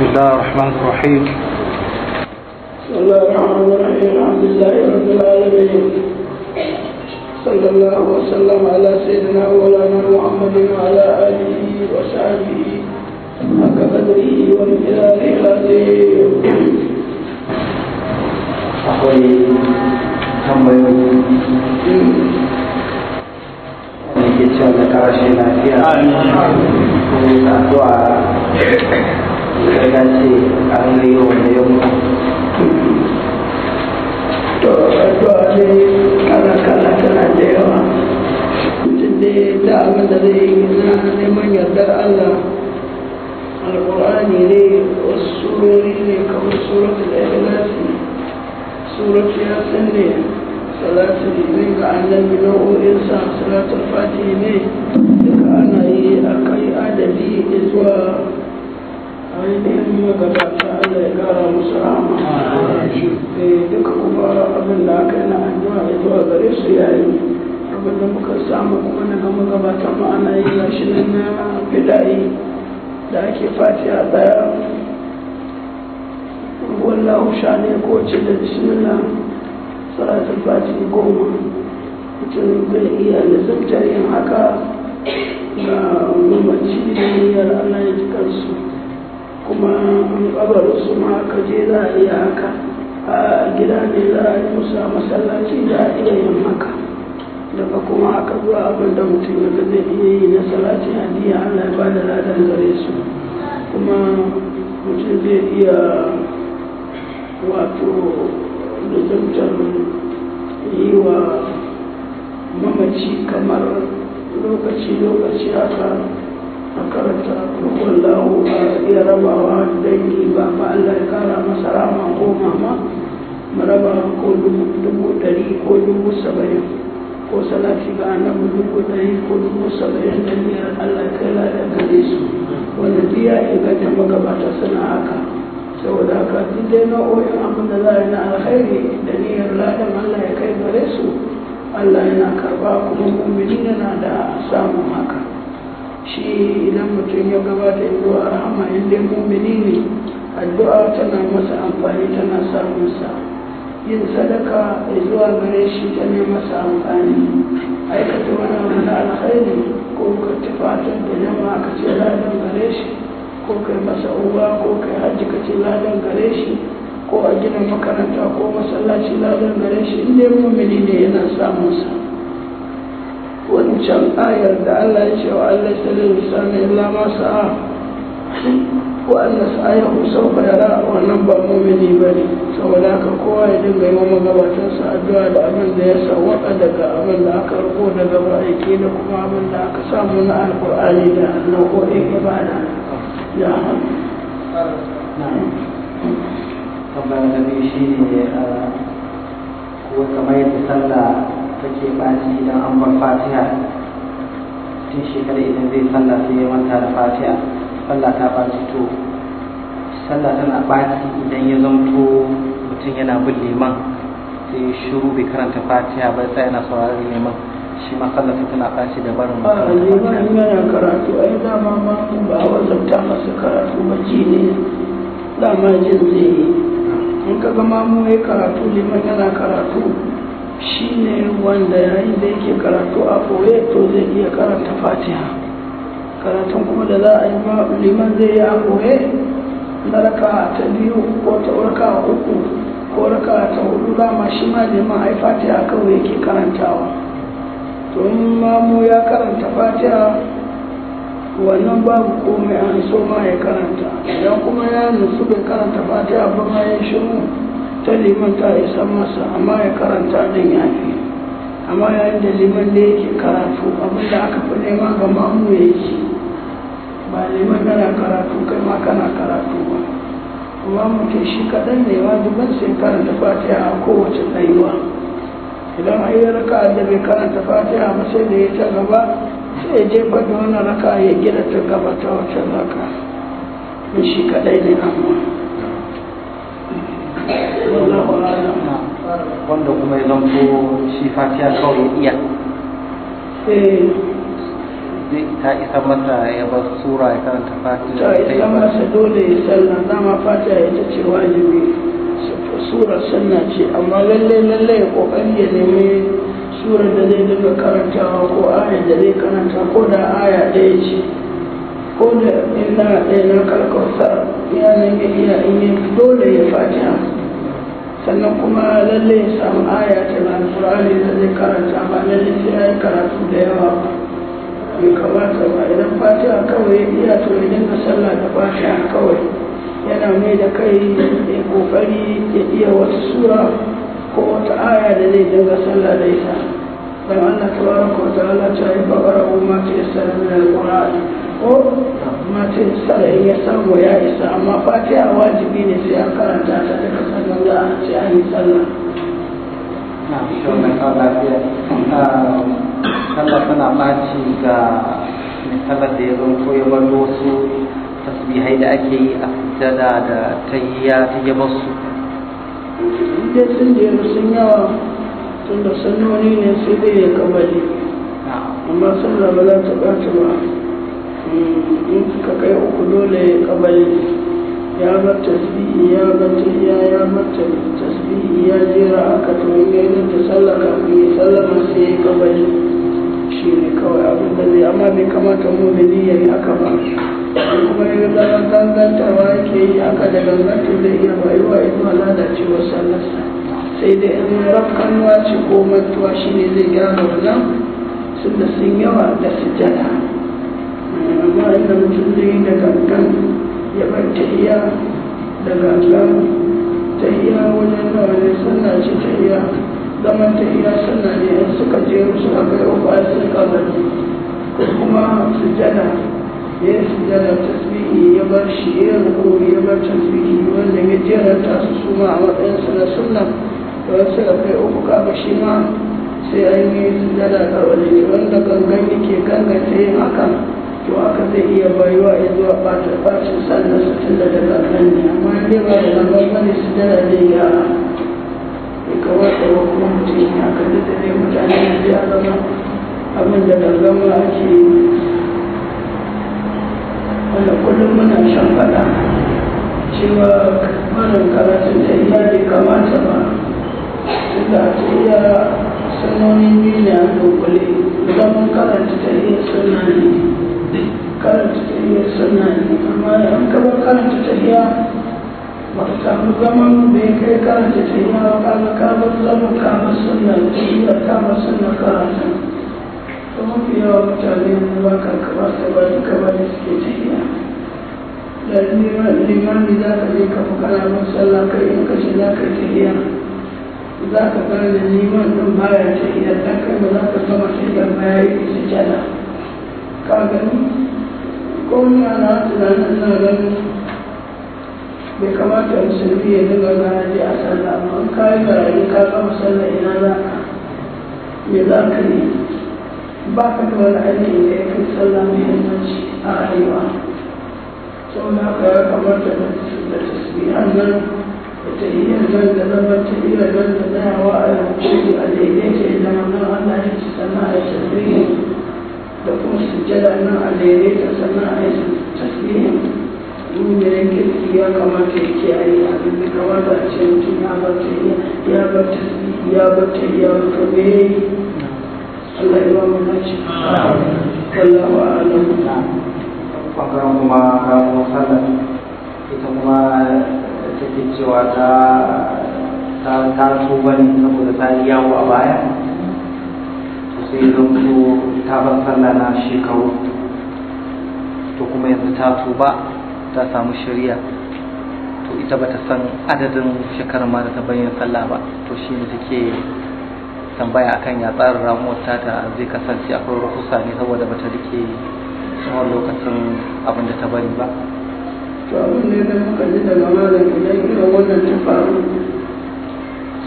الله الرحمن الرحيم. بسم الله الرحمن الرحيم. الحمد لله رب العالمين، صلى الله وسلم على سيدنا مولانا محمد وعلى آله وصحبه حق قدره ومقداره العظيم. Akwai tambayoyi da ke cewa da karashe lafiya, kuma yi addu'a ya dace a ringa yi wanda ya mutu. To, addu'a dai kala kala, tana da yawa. Mutum dai ta abin da zai yi na neman yardar Allah, Alƙur'ani ne, wasu surori ne kamar Suratul Ikhlas, Surat Yasin ne, salatu ne ga Annabi nau'o'insa, Salatul Fatihi ne, duka ana yi a kai adadi zuwa ainihin magabata, Allah ya kara musu rahama. Duka kuma abin da aka yi na addu'a ya zuwa gare su yayi. Abin da muka samu kuma daga magabata ma ana yi, gashi nan na fida'i da ake Fatiha daya, wallahu sha ne ko ce da bismillah, Salatul Fatihi 10. Mutum zai iya lizimtar yin haka ga mamaci da niyyar Allah ya ji kansu. Kuma in kabarin su ma aka je, za a iya haka. A gida ne za a yi musu, a masallaci za a iya yin haka. Daga kuma haka zuwa abin da mutum ya ga zai iya yi na salati hadiya, Allah ya ba da ladan gare su. Kuma mutum zai iya wato lizimtar yi wa mamaci kamar lokaci-lokaci haka, a karanta wallahu, a iya rabawa dangi, ba ba Allah ya kara masa rama, ko mama mu raba ko 100,000 ko 70,000, ko salati ga Annabi 100,000 ko 70,000, da niyyar Allah kai ladan gare su. Wanda duk ya inganta, magabata suna haka. Saboda haka duk dai nau'o'in abin da za a yi na alkhairi da niyyar ladan Allah ya kai gare su, Allah yana karba, kuma mumini yana da samun haka. Shi idan mutum ya gabata zuwa rahama, in dai mumini ne, addu'a tana masa amfani, tana samun sa. Yin sadaka zuwa gare shi ta ne masa amfani. Aikata wani abu na alkhairi, ko ka tufatar da jama'a ka ce ladan gare shi, ko kai masa uba, ko kai hajji ka ce ladan gare shi, ko a gina makaranta ko masallaci ladan gare shi, in dai mumini ne yana samun sa. Wancan ayar da Allah ya ce wa Allah sallallahu alaihi wasallam illa ma sa'a wa anna sa'ayahu sawfa yara, wannan ba mumini bane. Saboda haka kowa ya dinga yi wa magabatansa addu'a da abin da ya sawwaka daga abin da aka riko daga ma'aiki da kuma abin da aka samu na Alkur'ani da nau'o'in ibada ya. Tambaya na biyu shi ne, ko kamar yadda sallah take ɓaci idan an bar Fatiha, tun shekara idan zai sallah sai ya manta da Fatiha, sallah ta ɓaci. To, sallah tana ɓaci idan ya zamto mutum yana bin liman sai shiru bai karanta Fatiha ba, sai yana sauraron liman, shi ma sallah tana ɓaci da barin A liman yana karatu, ai dama ma ba a wazabta masa karatu ba, ji ne dama, jin zai yi. In ka ga mamu ya karatu, liman yana karatu, shi ne wanda yayin da yake karatu a ɓoye, to zai iya karanta Fatiha. Karatun kuma da za a yi, liman zai yi a ɓoye na raka ta biyu ko ta raka uku ko raka ta hudu, dama shi ma liman ai Fatiha kawai yake karantawa. To, in mamu ya karanta Fatiha, wannan babu komai, an so ma ya karanta. Idan kuma ya nutsu bai karanta Fatiha ba ma, ya shiru, ta liman ta isa masa, amma ya karanta din ya fi. Amma yayin da liman da yake karatu, abin da aka fi nema ga mamu ya yi, ba liman yana karatu kai ma kana karatu ba. Amma mutum shi kaɗan ne, wajiban sai karanta Fatiha a kowace tsayuwa. Idan har ya raka da bai karanta Fatiha ba, sai da ya ta gaba, sai ya jefa da wannan raka ya gina ta gaba ta wata raka, in shi kaɗai ne. Amma wallahu a'lam. Wanda kuma ya zamto shi Fatiha kawai ya iya, zai ta isa masa ya bar sura ya karanta Fatiha? Ta isa masa, dole ya sallah. Dama Amma Fatiha ita ce wajibi, sura sunna ce. Amma lalle lalle ya kokari ya nemi surar da zai dinga karantawa ko aya da zai karanta, ko da aya ɗaya ce, ko da ina ɗaya na kalkausar ya nan ya iya in yi, dole ya Fatiha. Sannan kuma lalle ya samu aya ta Alƙur'ani da zai karanta. Ba lalle sai ya yi karatu da yawa ba, bai kamata ba. Idan Fatiha kawai ya iya, to ya dinga sallah da Fatiha kawai, yana mai da kai ya kokari ya iya wata sura ko wata aya da zai dinga sallah da ita. Dan Allah tabaraka wa ta'ala ta yi bakara ma ta yassara min al-Qur'an, ko ma ta yassara, in ya samu ya isa. Amma Fatiha wajibi ne sai an karanta ta daga, sannan za a ce an yi sallah. Na shi wannan kawo lafiya. Sallah tana ɓaci ga mai sallar da ya zanto ya bar wasu tasbihai da ake yi a sujjada da tahiyya ta ya su? In dai sun jeru sun yawa, tunda sunnoni ne, sai dai ya kabali, amma sallah ba za ta ɓaci ba. In suka kai uku, dole ya kabali. Ya bar tasbihi, ya bar tahiyya, ya bar tasbihi, ya jera aka, to in ya yi da sallah, kafin ya sallama sai ya kabali. Shi ne kawai abin da zai. Amma bai kamata mumini ya yi haka ba. Kuma ya zama gangantarwa yake yi haka da gangan, to zai iya bayuwa zuwa lalacewar sallarsa. Sai dai in rafkanuwa ce ko mantuwa, shi ne zai gyara wannan sun da sun yawa da sujjada. Amma inda mutum zai yi da gangan ya bar tahiyya da gangan, tahiyya wajen nawa ne? Sunna ce tahiyya, zaman tahiyya sunna ne. In suka jeru suka kai uku, ai sun kabari. Ko kuma sujjada, ya yi sujjada, tasbihi ya bar shi, ya ruku ya bar tasbihi, wanda ya jeranta su suma a matsayin su na sunna, da wasu suka kai uku, kaga shi ma sai an yi sujjada kabari. Wanda gangan yake ganganta yin hakan, to haka zai iya bayuwa ya zuwa ɓata ɓacin sallar su tun da gangan ne. Amma in dai ba da gangan ba ne, sujjada zai gyara. Bai kamata ba kuma mutum ya haka, duk da dai mutane yanzu ya zama abin da gangan ma ake yi. Wanda kullum muna shan faɗa cewa barin karatun da iya bai kamata ba, tunda ta iya sunnoni biyu ne a dunkule. Zaman karanta ta iya sunna ne, karanta ta iya sunna ne. Amma an kaba karanta ta iya, ba ka samu zaman da ya kai karanta ta iya ba, kaga ka bar zaman, ka bar sunna ta iya, ka bar sunna karanta. To mafi yawa mutane ba ka ba su ba duka ba ne suke tafiya da limami. Za ka je ka fi kana sallah, kai in ka ce za ka yi tafiya, za ka gane liman ɗin baya tafiya, dan kai ba za ka gama tafiya ba ya yi sujada. Ka gani ko ni ana tunanin, ina ganin bai kamata musulmi ya dinga garaje a sallah ba. In ka yi garaje ka gama sallah, ina za ka, me za ka yi? Ba ka da wani aiki da ya kai sallah muhimmanci a rayuwa. Saboda haka ya kamata da tasbihan nan, da tahiyyar nan, da zaman tahiyyar nan, da tsayawa a rukuni a daidaita idan wannan Allah ya ci, sannan a yi tasbihi, da kuma sujjada nan a daidaita, sannan a yi tasbihin. Muminin kirki ya kamata ya kiyaye abin da kamata a ce mutum ya bar tahiyya, ya bar tasbihi, ya bar tahiyya, to me yayi? Allah ya ba mu dace. Wallahu a'lam. Bangaren kuma ramuwar sallah, ita kuma take cewa ta tuba ne saboda ta yi yawo a baya, to sai zanto ta bar sallah na shekaru, to kuma yanzu ta tuba, ta samu shari'a. To ita bata san adadin shekarar ma da ta bayyana sallah ba. To shi ne take tambaya akan ya tsarin ramuwar tata zai kasance, akwai rukusa ne saboda bata rike tsawon lokacin abin da ta bari ba? To abin da muka ji daga malam, idan irin wannan ta faru,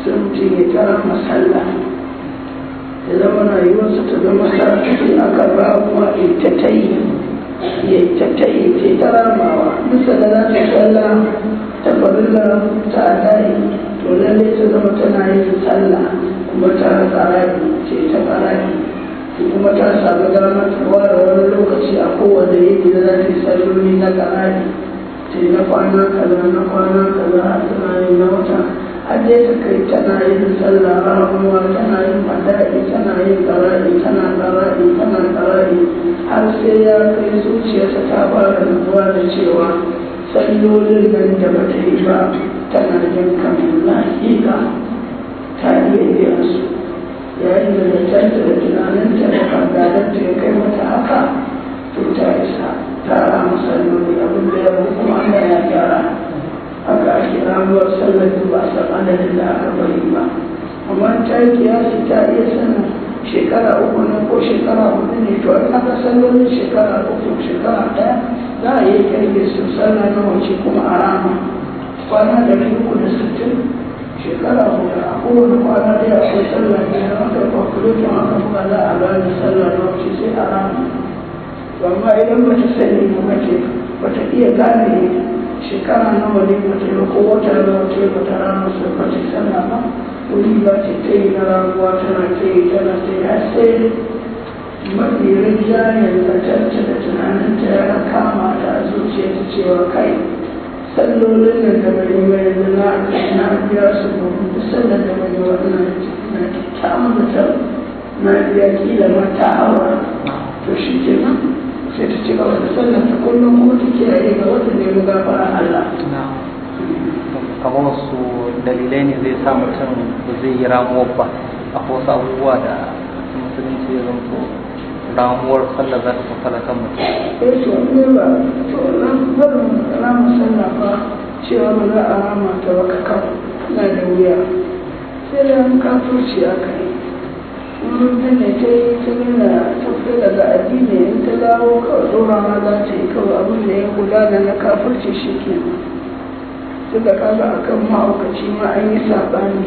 sai mutum ya tara masalla, ya zama rayuwarsa ta zama sarki aka ba kuma ita ta yi, ya ta ta yi ta ta ramawa. Bisa da za ta sallah ta farilla ta adai, to lallai ta zama tana yin sallah kuma ta tsarari ce ta tsarari, kuma ta samu damar ta ware wani lokaci a kowane yini da za ta yi salloli na ƙarari. Ta Ta yi na kwana kaza, na kwana kaza, har tana yin na wata, har dai ta kai tana yin sallah ramuwa, tana yin ada'i, tana yin ƙara'i, tana ƙara'i, tana ƙara'i, har sai ya kai zuciyarta ta fara nutsuwa da cewa sallolin nan da bata yi ba tana jin kamar na hakika ta iya biyan su. Yayin da zatenta da tunaninta da kandalarta ya kai mata haka, to ta isa ta rama salloli. Abin da ya kuma Allah ya gyara, haka ake ramuwar sallar da ba san adadin da aka bari ba. Amma ta yi kiyasi, ta iya sanin shekara 3 ne ko shekara 4 ne, to in aka sallolin shekara 3, shekara 1, za a iya kirge su sallah na wace kuma a rama. Kwana 360, shekara 4, a kowane kwana ɗaya akwai sallah biyar. Aka yi calculation, aka buga, za a gane sallah na wace, sai a rama. Amma idan ba ta sani ba, mace ba ta iya gane shekara nawa ne ba ta yi ko wata nawa ta yi ba ta rama su ba ta sallah ba, wuri ba ce ta yi na ramuwa, tana ta yi, tana ta yi, har sai mafi rinjayen zatanta da tunaninta ya kama ta a zuciyarta cewa kai, sallolin nan da bai yi ba yanzu na biya su, domin duk sallar da bai yi wa ina na kyakkyawan zaton na biya, kila ma ta haura, to shi kenan sai ta ci gaba da sallar ta kullum ko ta kiyaye ga wata nemi gafara Allah. Kamar wasu dalilai ne zai sa mutum ba zai yi ramuwar ba? Akwai wasu abubuwa da musulunci ya zanto ramuwar sallah za ta tattala kan mutum? Eh, to ne ba to nan barin rama sallah ba, cewa ba za a rama ta ba kakam na da wuya, sai da an kafirci aka yi wurin ta ne ta yi ta nuna ta fita daga addini. In ta dawo kawai ɗora ma za ta yi, kawai abin da ya gudana na kafirci shi kenan. Tunda kaga akan mahaukaci ma an yi saɓani,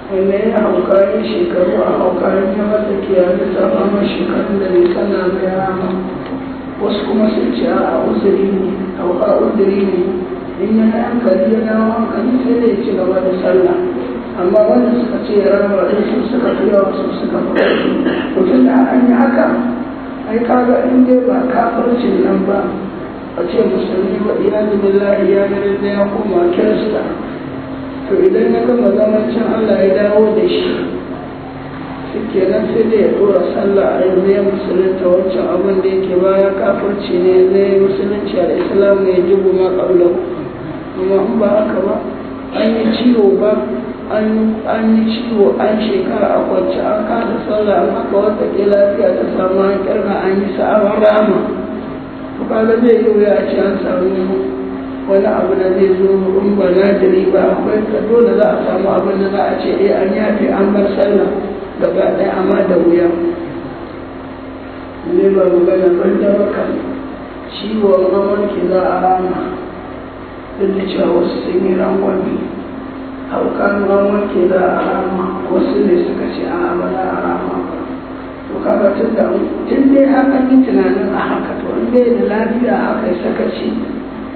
wanda ya hauka ya shekaru a hauka, ya masa kiya lissafa ma shekarun da bai sana ba ya rama. Wasu kuma sun ce a uzuri ne, hauka uzuri ne, in ya hankali ya dawo hankali sai da ya ci gaba da sallah. Amma wanda suka ce ya rama ɗin su suka fi yawa, su suka fi ƙarfi. To tun da an yi haka, ai kaga in dai ba kafircin nan ba, a ce musulmi wa iyazu billahi ya gare da ya koma kirista, to idan ya gama zaman can Allah ya dawo da shi, shi kenan sai dai ya dora sallah. A yanzu ya musulunta, wancan abin da yake baya kafirci ne, zai musulunci, al islam ya jibu ma qablahu. Amma in ba haka ba, an yi ciwo ba, an yi ciwo, an shekara a kwance, an kasa sallah, an haka wata ke lafiya ta samu, an kirga an yi sa'awar rama, to kaga zai yi wuya a ce an samu wani abu da zai zo in ba nadiri ba. Akwai dole za a samu abin da za a ce eh, an yafe, an bar sallah gaba ɗaya, amma da wuya ne. Ba magana ban da baka ciwon an wanke za a rama, duk da cewa wasu sun yi rangwame. Haukan an wanke za a rama, wasu ne suka ce a'a, ba za a rama ba. To kaga tun da tun dai har an yi tunanin a haka, to in dai da lafiya aka yi sakaci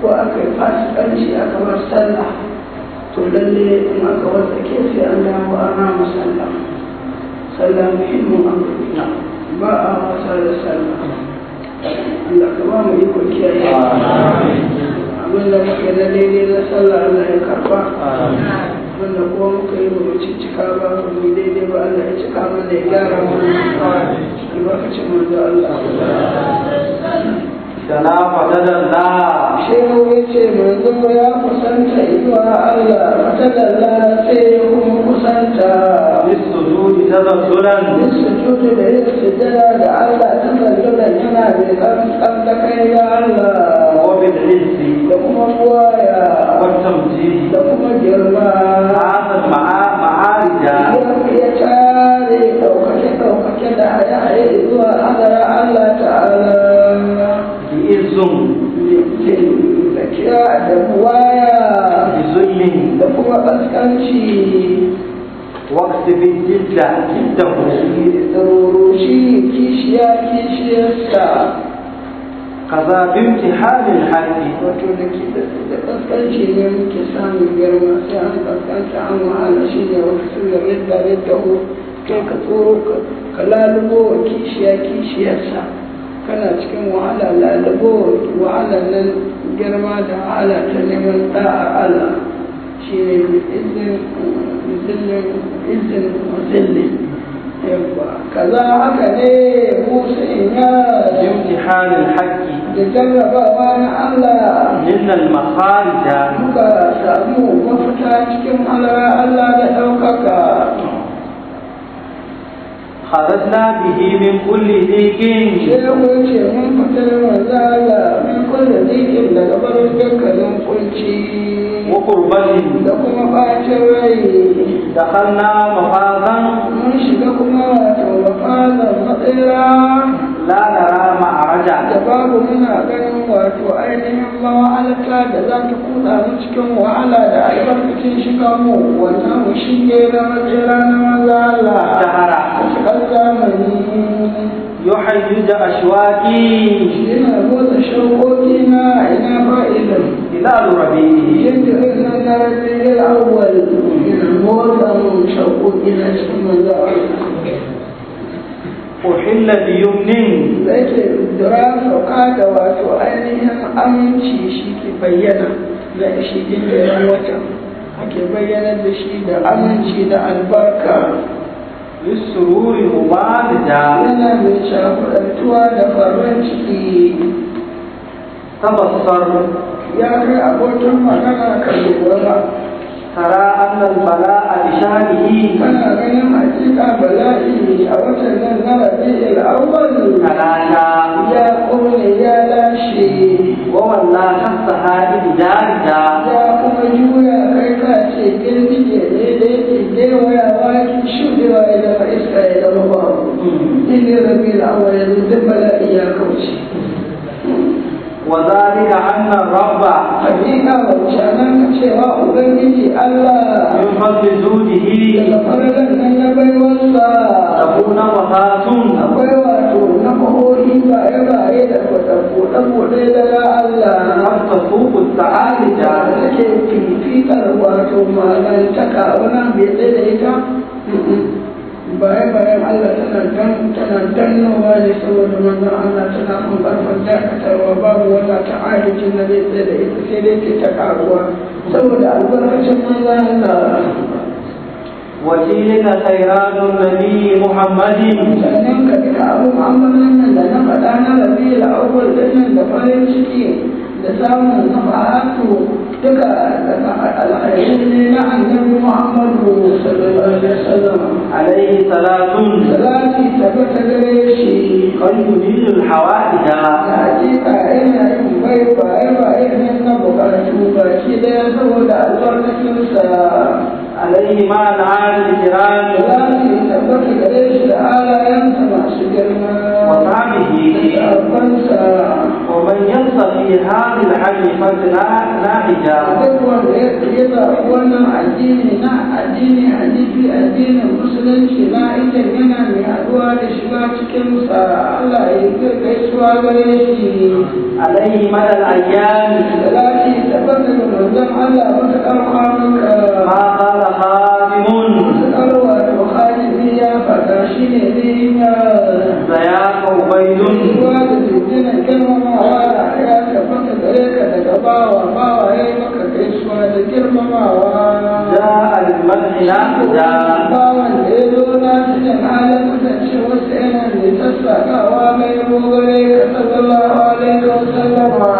ko aka yi fasikanci aka bar sallah, to lalle in aka wartsake sai an dawo an rama sallah. Sallah muhimmin abu ne, ba a wasa da sallah. Allah ka ba mu ikon kiyaye. Abin da muka yi na daidai na sallah, Allah ya karba. Wanda kuma muka yi ba mu cika ba, ba mu yi daidai ba, Allah ya cika mana, ya gyara mana, albarkacin manzo Allah. Sana fatadalla. Shehu ya ce manzo ya kusanta zuwa Allah, fatadalla, sai ya kuma kusanta. Bisujudi tazallulan. Sujudi, da yin sujada ga Allah, tazallulan, yana mai kankan da kai ga Allah. Wa bil izzi. Da kuma buwaya. Wa tamjidi. Da kuma girma. Hadha ma'arija. Ya tare ɗaukake-ɗaukake da haye-haye zuwa hadara Allah ta'ala. Bi izzun. Da kira da buwaya. Bi zullin. Da kuma ƙasƙanci. Waqti bin jidda jiddahu. Shi kishiya kishiyarsa. Kaza bi imtihanil haqqi. Wato da ke da ƙasƙanci ne muke samun girma, sai an ƙasƙanta, an wahala, shi ne wata suna ridda ridda hu, kai ka tsoro ka lalubo wa kishiya kishiyarsa. Kana cikin wahala, lalabo wahalar nan girma da wahala ta neman da'ar Allah shi ne izin izin zillin. Yawwa, kaza haka ne Musa in ya بامتحان الحق da jarrabawa na Allah إن المخارج muka samu mafita cikin halara Allah da ɗaukaka. خرجنا به من كل ضيق. Shehu ya ce mun fitar manzala min kulle zikin daga barin dukkanin kunci وقربة da kuma ɓacin rai. دخلنا مفازا Mun shiga kuma wato mafazan matsira لا نرى معرجا da babu muna ganin wato ainihin mawahalta da za ta kuɗa mu cikin wahala da albarkacin shiga mu wannan mu shige na matsira na maza Allah دهرا a cikin zamani. يحيج أشواكي Yana motsa shauƙoƙi na ina fa'idan هلال ربيعه. Jinjirin nan na Rabi'ul Awwal yana motsa mun shauƙoƙi na cikin manzo Allah. أحل بيمن Da yake dura sauka da wato ainihin aminci shi ke bayyana da shi jinjirin wata ake bayyana da shi da aminci da albarka. للسرور مبالجا Yana mai shafarantuwa da farin ciki. تبصر Ya kai abokin magana, ka lura ترى أن البلاء بشهره kana ganin hakika bala'i a watan nan na Rabi'ul Awwal تلاشى ya ƙone ya lashe وولى كالسحائب دارجا ya kuma juya kai ka ce girgije ne da yake gewayawa yake shuɗewa ya zama iska ya zama babu. Inda Rabi'ul Awwal yanzu duk bala'i ya kauce. وذلك أن الرب Hakika wancanan cewa Ubangiji Allah من فضل جوده daga fararen nan na baiwarsa له نفحات akwai wato na mahohi baye-baye da buɗe-buɗe daga Allah قد تفوق السعادة da take fifitar wato malantaka wannan bai tsaye da ita baye-bayen Allah tana dan tana dannowa ne saboda manzon Allah tana kun karfin dakatarwa babu wata ta'adicin da zai tsaye da ita sai dai ta karuwa saboda albarkacin manzon Allah. وتلك خيرات النبي محمد. Sannan ka duka abu mu'amalan nan da na faɗa na Rabi'ul Awwal din nan da farin ciki da samun nafa'atu duka daga alkhairu ne na Annabi Muhammadu sallallahu alaihi wasallam. عليه صلاة Salati tabbata gare shi قد ينيل الحوائج da hakika yana yin bai baye baye nan na bukatu baki daya saboda albarkacinsa. عليه مع العال الكرام Salati tabbata gare shi da halayensa masu girma وصحبه da sahabbansa ومن ينص في هذا الحج ناهجا duk wanda ya zaɓi wannan addini na addini hanifi addinin musulunci na ita yana mai haɗuwa da shiga cikinsa, Allah ya yi gaisuwa gare shi. عليه مدى الأيام Salati tabbata ga manzon Allah matuƙar kwanuka ما قال خادم matuƙar wato khadimi ya faɗa shi ne ne ذياك عبيد ruwa da jinjina girmamawa ya tabbata gare ka daga bawa bawa ya yi maka gaisuwa da girmamawa. جاء للمدح ناهجا Bawan da ya zo na cikin halin kasancewarsa yana mai sassaƙawa mai gare ka sallallahu alaihi wa sallama.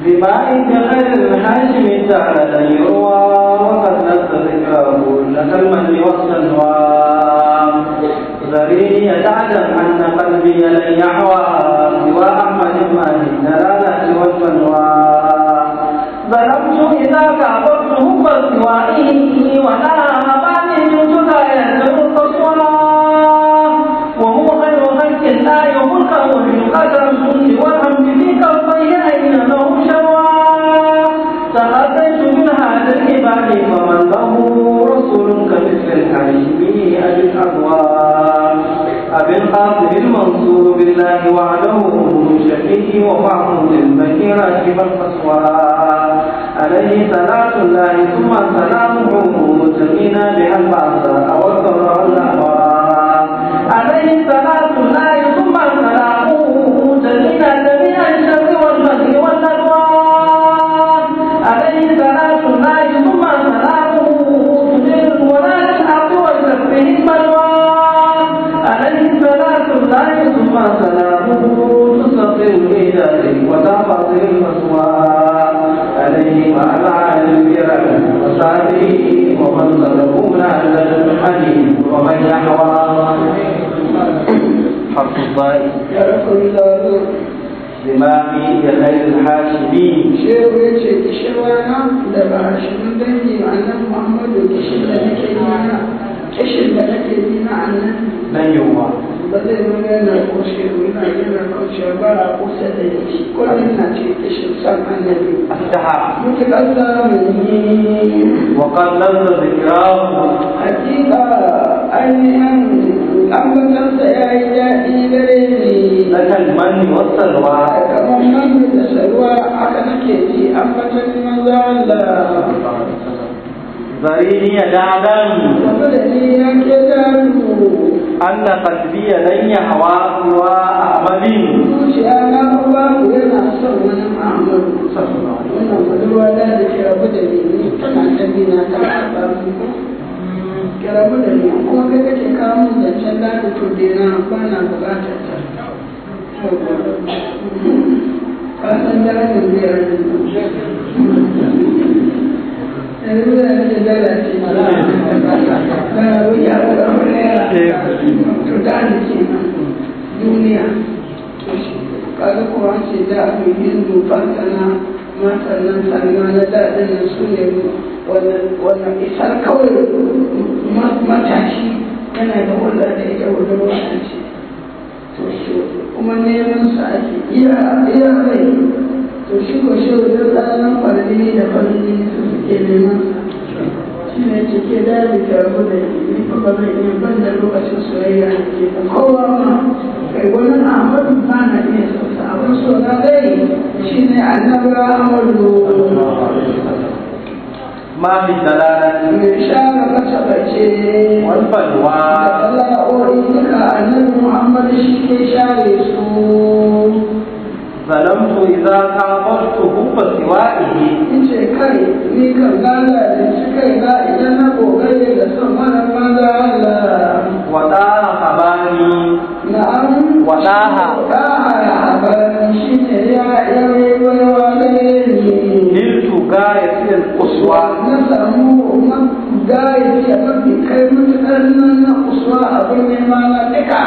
بماء خير الهاشم تعالى يروى وقد نص ذكره لك المن والسلوى ذريني تعلم أن قلبي لن يحوى سوى أحمد ما الدلالة والبلوى ظلمت إذا كعبرته فسوائه ولا أبالي من ينزل القصوى وهو خير خلق الله ملكه بالقدر والحمد في كفيه أين له شروى تغطيت من هذا العباد فمن له رسول كمثل الهاشمي أبي الأقوى أبي القاسم المنصور بالله وعده شفيه ومعه للمكيرة والقسوى عليه صلاة الله ثم سلامه تقينا بها البعثاء والضر والأهواء عليه صلاة الله ثم والمذموم الحديث ومن يحوى حرف الضاء Ya rasulullah. زمامي لخير الحاشمين. Shehu ya ce kishirwa na da ba a shirin dangi annabi Muhammadu, kishin da nake yi na, kishin da nake yi na annabi لن يوى ba zai zama yana koshe, yana kaucewa ba a kusa da shi, kullum na ce kishin san annabi السحر mutuƙar zamani. وقد لذ ذكراه. Hakika ainihin ambatansa ya yi daɗi gare ni. لك المن والسلوى. Kamar manu da salwa aka nake ji ambatan maza Allah. ذريني دعدا. Tafi da ni ya ke dalu. أن قلبي لن يهوى سوى أحمد. Zuciya na fa babu yana son wani Ahmadu. Wannan budurwa da da ke rabu da ni, ni tana ta bi na ta taɓa mu ko ki rabu da ni, kuma kai kake kawo min zancen ladu, to dena, ba na buƙatar ta. Ka san dajin zai rage yanzu da ce dala ce ba wuya ba naira, to dali kenan duniya. Kaga kuwa an ce da abu hindu fantana matan nan sannan na daɗin nan su ne wannan isar kawai matashi yana da hulɗa da ita budurwa an ce to shi kuma neman sa ake iya iya rai, to shi ko shi wajen tsananin kwarjini da farin jini su suke neman sa. Shi ne cike daji ta rabu da ni, fa ba zan iya ban da lokacin soyayya da ke da kowa ma, kai wani Ahmadu ba na iya son sa, abin so na dai shi ne annabi Ahmadu. ما في الدلالة mai share masa bace والبلوى da bala'o'i duka, annabi Muhammadu shi ke share su. ظلمت إذا كابرت حب سوائه. In ce kai ni kan lalace kai na idan na kokari da son wani maza Allah. وطار خباني. Na'am. Wadaha. Wadaha ya habani, shi ne ya waiwaiwa gare ni. نلت غاية القصوى. Na samu gaya a mafi kai matuƙar nan na uswa, abin nema na duka.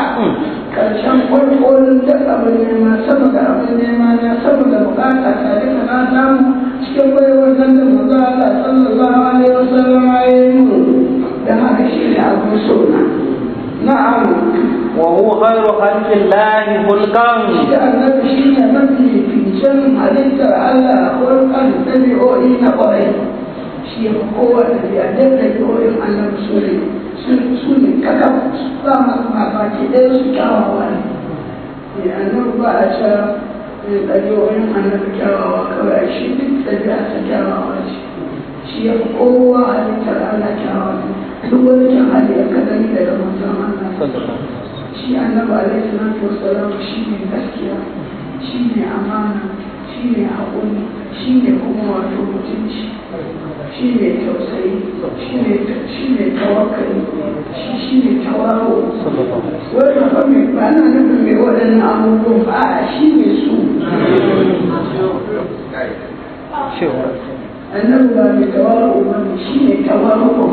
Karshen ƙwarƙwarin duk abin nema, sama da abin nema na, sama da bukata ta duka na samu cikin baiwar nan da manzo Allah sallallahu alaihi wasallam ya yi mu. Dan haka shi ne abin so na. Na'am. وهو خير خلق الله خلقا. Shi annabi shi ne mafi ficen halittar Allah hulƙan, ɗabi'o'i na ƙwarai. Shi ya fi kowa ɗabi'a, duk ɗabi'o'in annabi su ne kakaf, ba ma baki ɗaya su kyawawa ne. Annabi ba a cewa ɗabi'o'in annabi kyawawa kawai, shi duk ɗabi'a sa kyawawa ce. Shi ya fi kowa halittar Allah kyawawa ne. Duk wani kyan hali ya ka gani daga manzon Allah. Shi annabi alaihi salatu wassalam shi ne gaskiya, shi ne amana, shi ne haƙuri, shi ne kuma wato mutunci, shi ne tausayi, shi ne tawakkali, shi ne tawaro. Wannan fa mai ba na nufin mai waɗannan abubuwan ba, a shi ne su. Annabi ba mai tawaro ba ne, shi ne tawaro.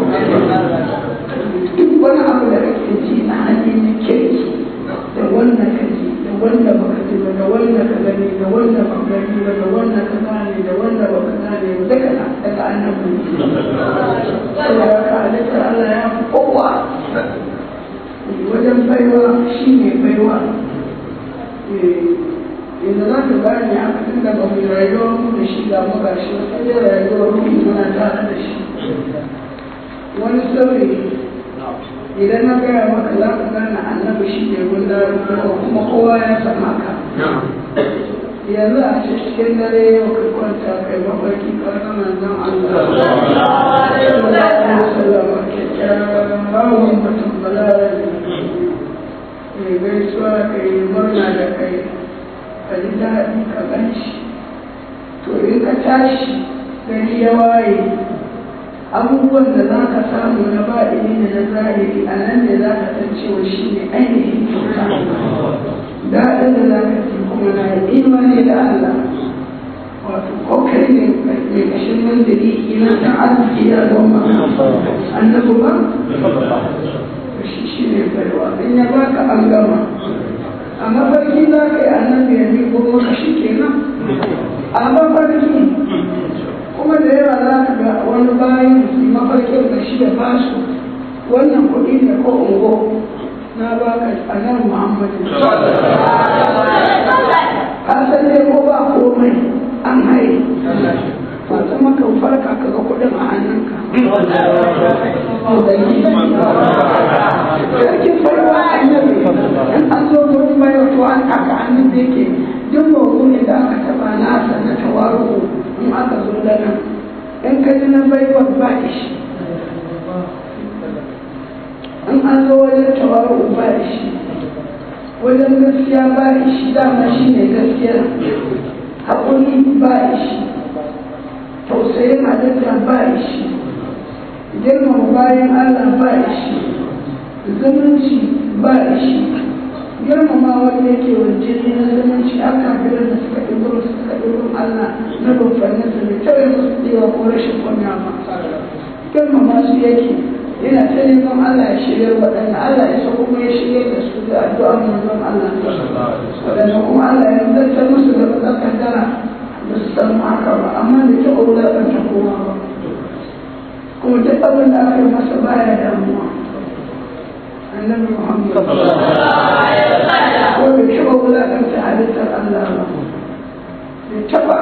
Duk wani abu da kake ji na hali na kirki, da wanda ka ji da wanda baka ji ba, da wanda ka gani da wanda baka gani ba, da wanda ka gane da wanda baka gane ba, duka na daga annabi ne. Saboda haka halittar Allah ya fi kowa wajen baiwa, shi ne baiwa. Inda za ka gane haka, tun da ba mu rayuwar mu da shi ga mu gashi, sai dai rayuwar mu muna tare da shi. Wani sirri idan na gaya maka za ka gane annabi shi ne gundarin kowa, kuma kowa ya san haka. Yanzu a cikin dare yau ka kwanta kai mafarki ka ga manzon Allah sallallahu alaihi wasallam, kyakkyawan mutum, balarabe mai gaisuwa, ka yi murna da kai, ka ji daɗi ka gan shi. To in ka tashi gari ya waye, abubuwan da za ka samu na ba'ini da na zahiri, a nan ne za ka san cewa shi ne ainihin kyauta, daɗin da za ka ji. Kuma na yi imani da Allah, wato ko kai Kai ne mai kashin nan da ina san arziki ya zo maka. Annabi ba shi ne baiwa, in ya baka an gama. A mafarki za ka yi, annabi ya miƙo maka, shi kenan a mafarki. Kuma da yawa za ka ga wani bayan su mafarkin ka shi ya ba su wannan kuɗi ne ko ungo na baka annabi Muhammadu. Ka san dai ko ba komai an haye to, kuma ka farka ka ga kuɗin a hannunka. Sarkin baiwa annabi, in an zo gurin baiwa to an aka annabi yake duk mawuyin da aka taɓa nasa na tawaru, in aka zo da nan in ka ji na baiwa ba ishi, in an zo wajen tawaru ba ishi, wajen gaskiya ba ishi, dama shi ne gaskiya. Haƙuri ba ishi, tausayin halitta ba ishi, girmama bayan Allah ba ishi, zumunci ba ishi, girmama wanda yake wajen na zumunci. Aka kafiran da suka ɗigo suka ɗigo Allah na rumfannin su bai taɓa musu ɗewa ko rashin kunya ba, girmama su yake. Yana ta neman Allah ya shirya waɗanda Allah ya so, kuma ya shirya da su da addu'a manzon Allah. Waɗanda kuma Allah ya zartar musu da bakar kaddara ba su samu haka ba, amma bai taɓa wulaƙanta kowa ba. Kuma duk abin da aka yi masa baya damuwa. Annabi Muhammad ko bai taɓa wulaƙanta halittar Allah ba, bai taɓa,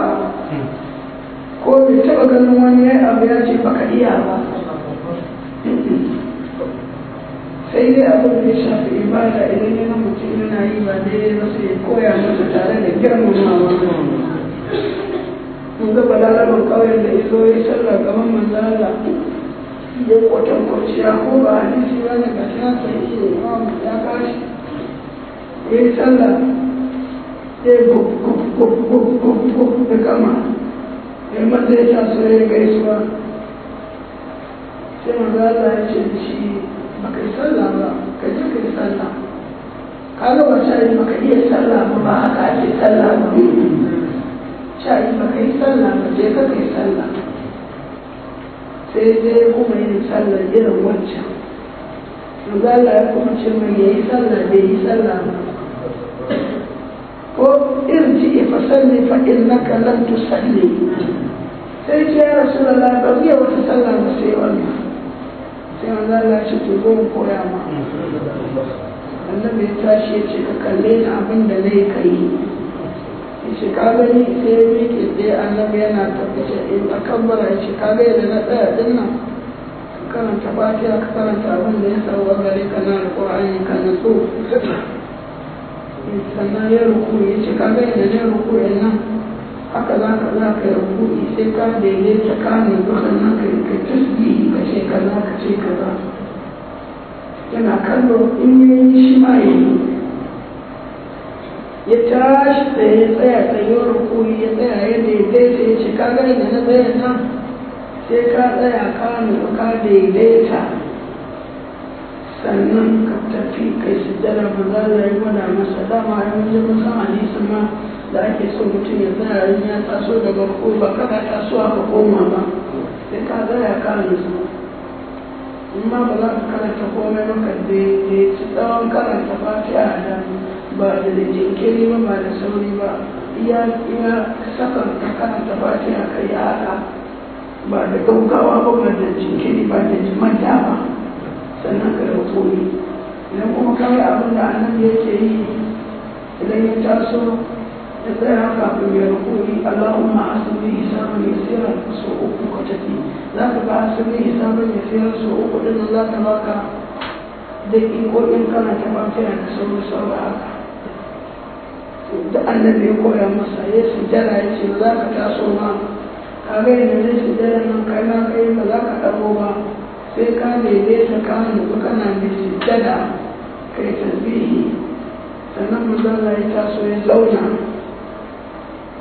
ko bai taɓa ganin wani ya abu ya ce baka iya ba, sai dai abin da ya shafi ibada. Idan yana mutum yana yi ba daidai ba, sai ya koya masa tare da girmamawa. Mun ga balarabin ƙauyen da izo ya sallah gaban manzo Allah, ya kwatan kwanciya, ko ba hadisi ba ne, gashi na sai imam ya kashi. Ya yi sallah, ya yi gub gub gub gub gub gub da gama, ya maza ya taso ya gaisuwa. Sai manzo Allah ya ce da shi, baka yi sallah ba, ka je ka yi sallah. Ka ga ba sai baka iya sallah ba, ba haka ake sallah ba. Sai baka yi sallah ba, je ka kai sallah. Sai dai kuma yin sallah irin wancan. Manzo Allah ya kuma ce mai yayi sallah, bai yi sallah ba. Ko irji fa salli fa innaka lam tusalli. Sai ce, ya Rasulullah, ba zai wata sallah ba sai wannan. Sai manzo Allah ya ce, to zo mu koya ma. Annabi ya tashi ya ce, ka kalle ni, abin da nayi ka yi. Ya ce, ka gani? Sai ya miƙe tsaye, annabi yana tafi ce in a kabbara. Ya ce, ka ga yadda na tsaya din nan? Ka karanta Fatiha, ka karanta abin da ya sauwa gare ka na Alƙur'ani, ka nutsu. Sannan ya ruku. Ya ce, ka ga yadda na ruku nan? Haka za ka yi ruku'i, sai ka daidaita, ka nutsu, sannan ka yi tasbihi, ka ce kaza, ka ce kaza. Yana kallo, in yi shi ma ya yi. Ya tashi tsaye, ya tsaya tsayuwar ruku'i, ya tsaya ya daidaita. Ya ce, ka ga yadda na tsaya nan? Sai ka tsaya, ka nutsu, ka daidaita, sannan ka tafi kai sujjada. Ba za a yi gwada masa dama ya mun je mun san hadisin ma da ake so mutum ya tsaya in ya taso daga ruku, ba kada tasowa ka koma ba, sai ka tsaya ka nutsu. In ma ba za ka karanta komai ba, ka daidaici tsawon karanta Fatiha da ba da jinkiri ba, ba da sauri ba, iya iya sakan ka karanta Fatiha, ka yi haka ba da gaugawa ba, ba da jinkiri ba, da manta ba, sannan ka rukuni. Idan kuma kawai abin da annabi yake yi, idan ya taso ya tsaya kafin ya rukuni, Allahumma hasibni hisaban yasira so uku, ka tafi. Za ka ga hasibni hisaban yasira so uku din nan za ta baka daƙiƙoƙin karanta Fatiha da sauri sauri haka. Da annabi ya koya masa, ya sujjada, ya ce, ba za ka taso ba, ka ga yadda zai sujjada nan, kai ma kai ba za ka ɗago ba sai ka daidaita, ka nutsu, kana mai sujjada, kai tasbihi. Sannan manzo ya taso ya zauna,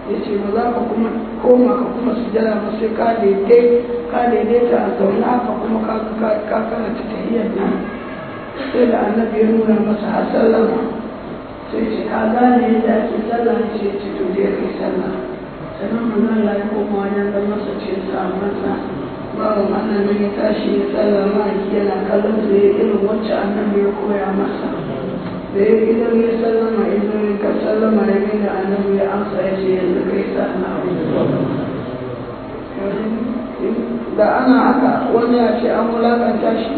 ya ce, ba za ka kuma koma ka kuma sujjada ba sai ka daidaita a zaune haka, kuma ka karanta tahiyyar nan. Sai da annabi ya nuna masa har sallama. Sai ce, ka gane yadda ake sallah? Ce, to je kai sallah. Sannan manzon Allah ya koma wajen zama sa cikin sahabbansa. Bawan Allah nan ya tashi ya sallah, ma'aiki yana kallon su, ya irin wacce annabi ya koya masa. Da ya idan ya sallama, idan ya ka sallama, ya gaida annabi, ya amsa, ya ce yanzu kai sallah. Da ana haka, wani ya ce an wulakanta shi.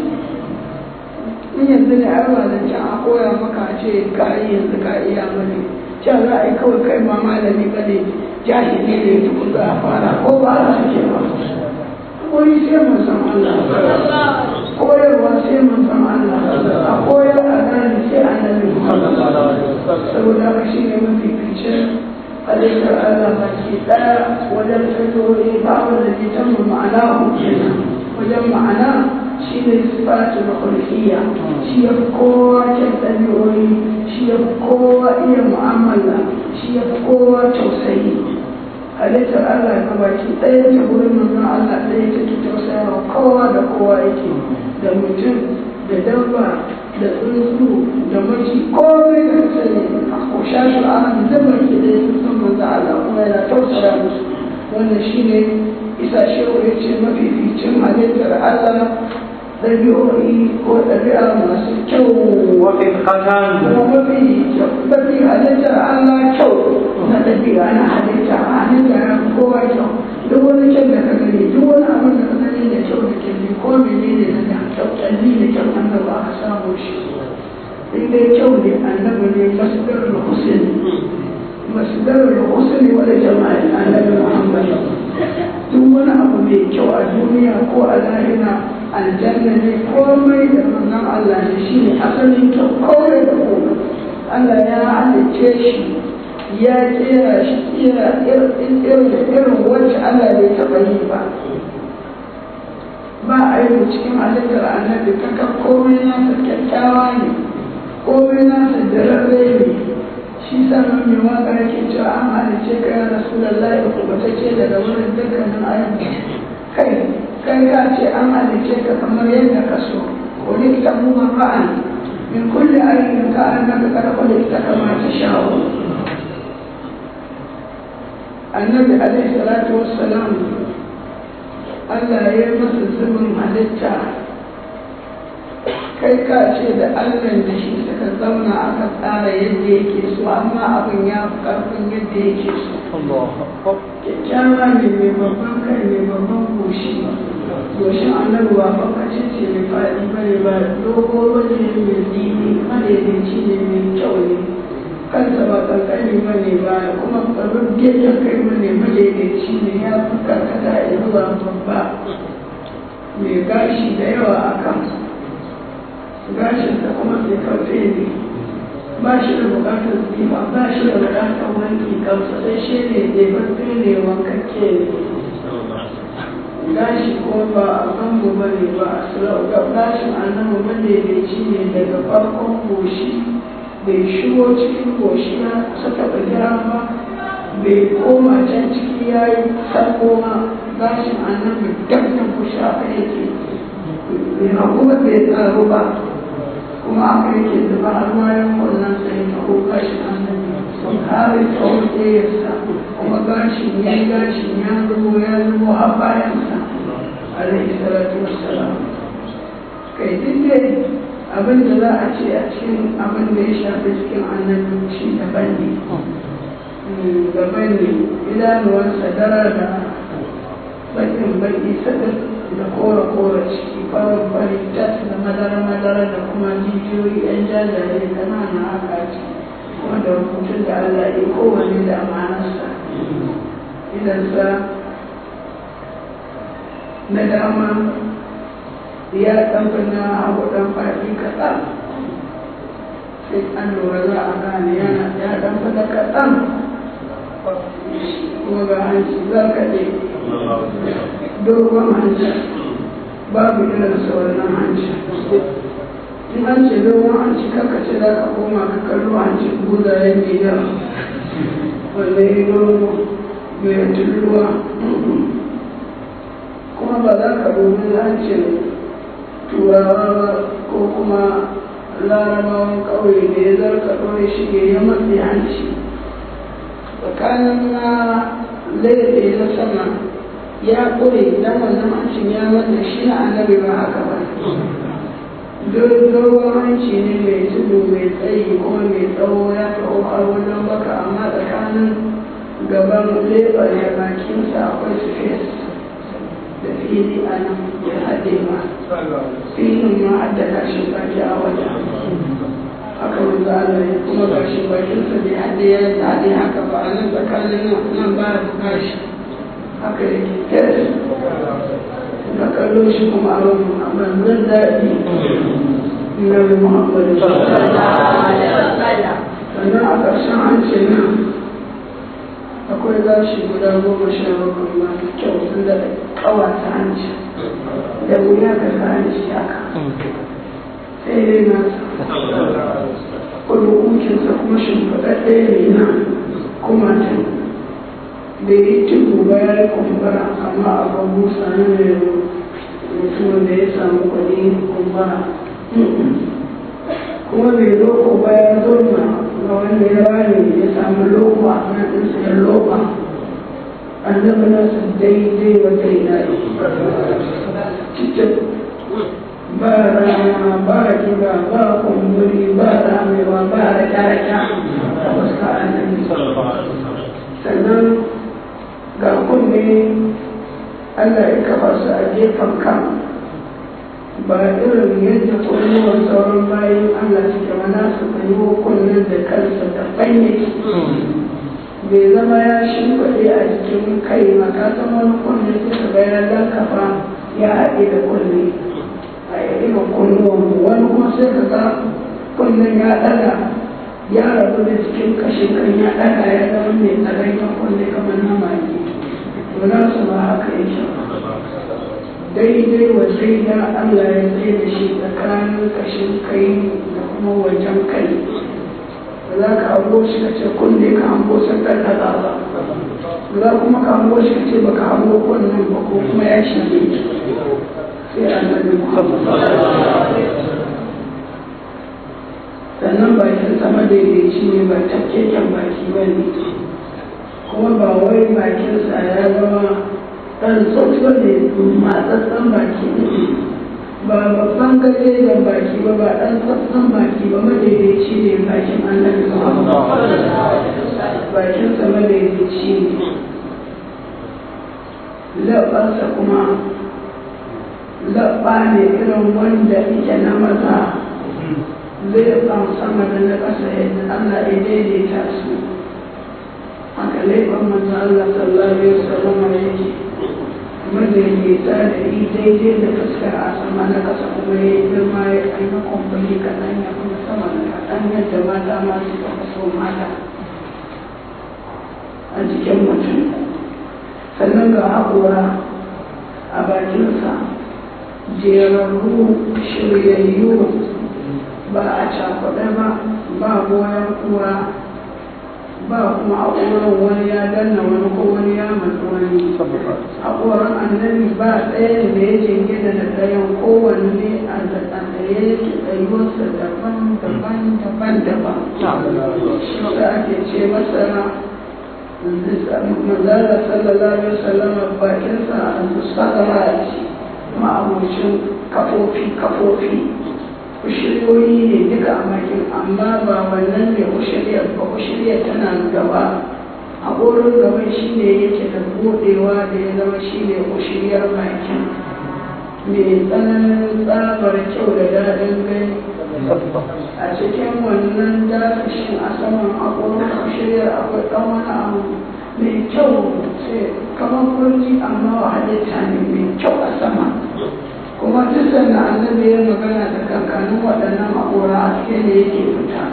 In yanzu ne, ai ba zancen a koya maka a ce ka yi yanzu ka iya bane, cewa za a yi kawai kai ma malami ba ne, jahili ne tukun za a fara, ko ba a suke ba. Koyi sai mun san Allah, koyarwa sai mun san Allah, a koyar a gane sai annabi Muhammad. Saboda haka shi ne mafificin halittar Allah baki ɗaya wajen fitowa, ba wanda ke can ma'ana kenan. Wajen ma'ana shi ne sifatul khulqiyya, shi ya fi kowa kyan ɗabi'o'i, shi ya fi kowa iya mu'amala, shi ya fi kowa tausayi. Halittar Allah ga baki ɗaya ta wurin manzon Allah ɗaya take, tausayawa kowa da kowa yake, da mutum da dabba da tsuntsu da maci, komai da ka sani a koshashin alam da baki ɗaya sun san manzon Allah, kuma yana tausaya musu. Wannan shine isa shehu ya ce mafificin halittar Allah ɗabi'o'i ko ɗabi'a masu kyau. وفرقتان. Kuma mafi mafi halittar Allah kyau na ɗabi'a na halitta, halitta ya fi kowa kyau. Duk wani kyan da ka gani, duk wani abin da ka gani da kyau da kyalli ko menene na da kyau, kyalli da kyau, annabi aka samu shi. In dai kyau ne, annabi ne masdarul husn, masdarul husn wal jamal, annabi Muhammad. Duk wani abu mai kyau a duniya ko a lahira, aljanna ne, komai da manzon Allah ne, shi ne asalin kyau, komai da komai. Allah ya halicce shi, ya kera shi kera irin irin wacce Allah bai taɓa yi ba. Ba a yi cikin halittar annabi kaka, komai nasa kyakkyawa ne, komai nasa dararre ne. Shi sa mai waka yake cewa an halicce ka ya Rasulullahi kubutacce daga wurin dukkanin ayyuka. Kai kai ka ce an halicce ka kamar yadda ka so. Khuliqta mubarra'an min kulli aibin ka annaka qad khuliqta kama tasha'u. Annabi alaihi salatu wassalam, Allah ya yi masa zubin halitta, kai ka ce da Allah da shi suka zauna aka tsara yadda yake so, amma abin ya fi ƙarfin yadda yake so. Kyakkyawa ne, mai babban kai, mai babban goshi. Goshin annabi ba bakace ce mai faɗi ba ne, ba dogo ba ne, mai tsini, madaidaici ne, mai kyau ne. Kansa ba kankani ba ne, ba kuma rubgegen kai ba ne, madaidaici ne, ya fi karkata zuwa babba, mai gashi da yawa a kansa. Gashinsa kuma sai karfe ne, ba shi da bukatar tsifa, ba shi da bukatar wanki, kansa sai shi ne ɗebabbe ne, wankakke ne. Gashi ko ba a gambo ba ne, ba a sarau. Gashin annabi madaidaici ne, daga farkon goshi bai shigo cikin goshi na kusa taɓa gira ba, bai koma can ciki ya yi sako ma. Gashin annabi dab da goshi haka yake, bai hagu ba, bai tsaro ba, kuma haka yake zuba har bayan wannan sai taho. Gashin annabi har ya taho ƙeyarsa, kuma gashin ya gashin ya zubo, ya zubo har bayansa, alaihi salatu wassalam. Kai, duk dai abin da za a ce a cikin abin da ya shafi cikin annabi shi daban ne, daban ne. Idanuwansa dara da bakin baki sadar da kora-kora ciki, farin fari tas da madara-madara, da kuma jijiyoyi yan jajaye kanana haka ce, kuma da rubutun da Allah ya kowane da amanarsa. Idansa na dama ya ɗanfa na hagu ɗan faɗi kaɗan, sai an lura za a gane yana ya ɗan da kaɗan. Kuma ga hanci zarkaɗe, dogon hanci, babu irinsa wannan hanci. In an ce dogon hanci, kaka ce za ka koma ka kallo hanci buzayen Nijar wanda ya dogo mai tulluwa, kuma ba za ka dubi hancin turawa ba ko kuma larabawan ƙauye da ya zarka ɗore shige ya matse hanci tsakanin na laife na sama ya ƙure dan wannan hancin ya wanda shi na annabi ba haka ba. Dogon hanci ne mai tudu mai tsayi kuma mai tsawo, ya taho har wajen baka, amma tsakanin gaban leɓar da bakinsa akwai space da fili a nan ya haɗe ma filin ma hadda gashin baki a wajen. Haka manzo Allah ya kuma gashin bakinsa bai haɗe ya haɗe haka ba, a nan tsakanin nan ba gashi, haka yake fes na kallo shi kuma abin abin daɗi na Muhammadu. Sannan a ƙarshen hancin nan akwai gashi guda 17 masu kyau, sun daɗa ƙawata hanci. Da wuya ka ga hanci haka sai dai nasa. Kudu kukinsa kuma shimfiɗaɗɗe ne na kuma tun bai yi tudu ba, ya yi kumbura, amma a busa na mai mutumin da ya samu kuɗi kumbura, kuma bai loko ba, ya zauna ga wanda ya rame ya samu loko a kan ɗinsa ya loba. Annabi nasa daidai wa daidai cikin, ba rama, ba kiba, ba kumburi, ba ramewa, ba raka-raka a fuska annabi. Sannan ga kunne Allah ya kafa su a gefen kan, ba irin yadda kunnuwan sauran bayan Allah suke ba, nasu tsayuwa kunnen da kansa daban yake, bai zama ya shimfiɗe a jikin kai ba. Ka san wani kunne sai ka ga ya lankafa ya haɗe da kunne a irin kunnuwan mu, wani kuma sai ka ga kunnen ya ɗaga ya rabu da jikin kashin kan, ya ɗaga ya zama mai tsagaggen kunne kamar na mage. To nasu ba haka yake ba, daidai wa daida Allah ya tsaye da shi tsakanin kashin kai da kuma wajen kai. Ba za ka hango shi ka ce kunne ka hango sun ɗan ɗaga ba, ba za kuma ka hango shi ka ce baka hango kunnen ba ko kuma ya shige, sai Annabi Muhammad. Sannan bakin sama daidaici ne, ba tafkeken baki ba ne, kuma ba wai bakinsa ya zama ɗan tsotso ne matsatsen baki, ba babban gajeren baki ba, ba ɗan tsatsan baki ba, madaidaici ne bakin Annabi Muhammad. Bakinsa madaidaici ne, laɓansa kuma laɓa ne irin wanda ike na maza, leɓen sama da na ƙasa yadda Allah ya daidaita su, haka leɓen manzo Allah sallallahu alaihi wasallam yake madaidaita da yi daidai da fuskar a sama, na ƙasa kuma ya yi girma ya kai na kumburi kaɗan, ya kuma sama da kaɗan yadda mata ma suka fi so mata a jikin mutum. Sannan ga haƙora a bakinsa jerarru shiryayyu, ba a cakuɗe ba, ba goyon kura ba, kuma haƙoran wani ya danna wani ko wani ya matsi wani. Haƙoran annabi ba ɗayan da ya jingina da ɗayan, kowanne a tsaye yake, tsayuwarsa daban daban daban daban. Shi sa ake ce masa manzala sallallahu alaihi wasallam bakinsa sadara ce, ma'abocin kafofi kafofi, ushiriyoyi ne duka a bakin, amma ba wannan ne ushiriyar ba, ushiriyar tana gaba. A ƙorin gaban shi ne yake da buɗewa da ya zama shi ne ushiriyar bakin, mai tsananin tsabar kyau da daɗin gani. A cikin wannan dasashin a saman haƙorin ushiriyar akwai ɗan wani abu mai kyau, sai kamar kurji, amma wa halitta ne mai kyau a sama. Kuma duk sanda annabi ya magana da kankanin waɗannan haƙora haske ne yake fita,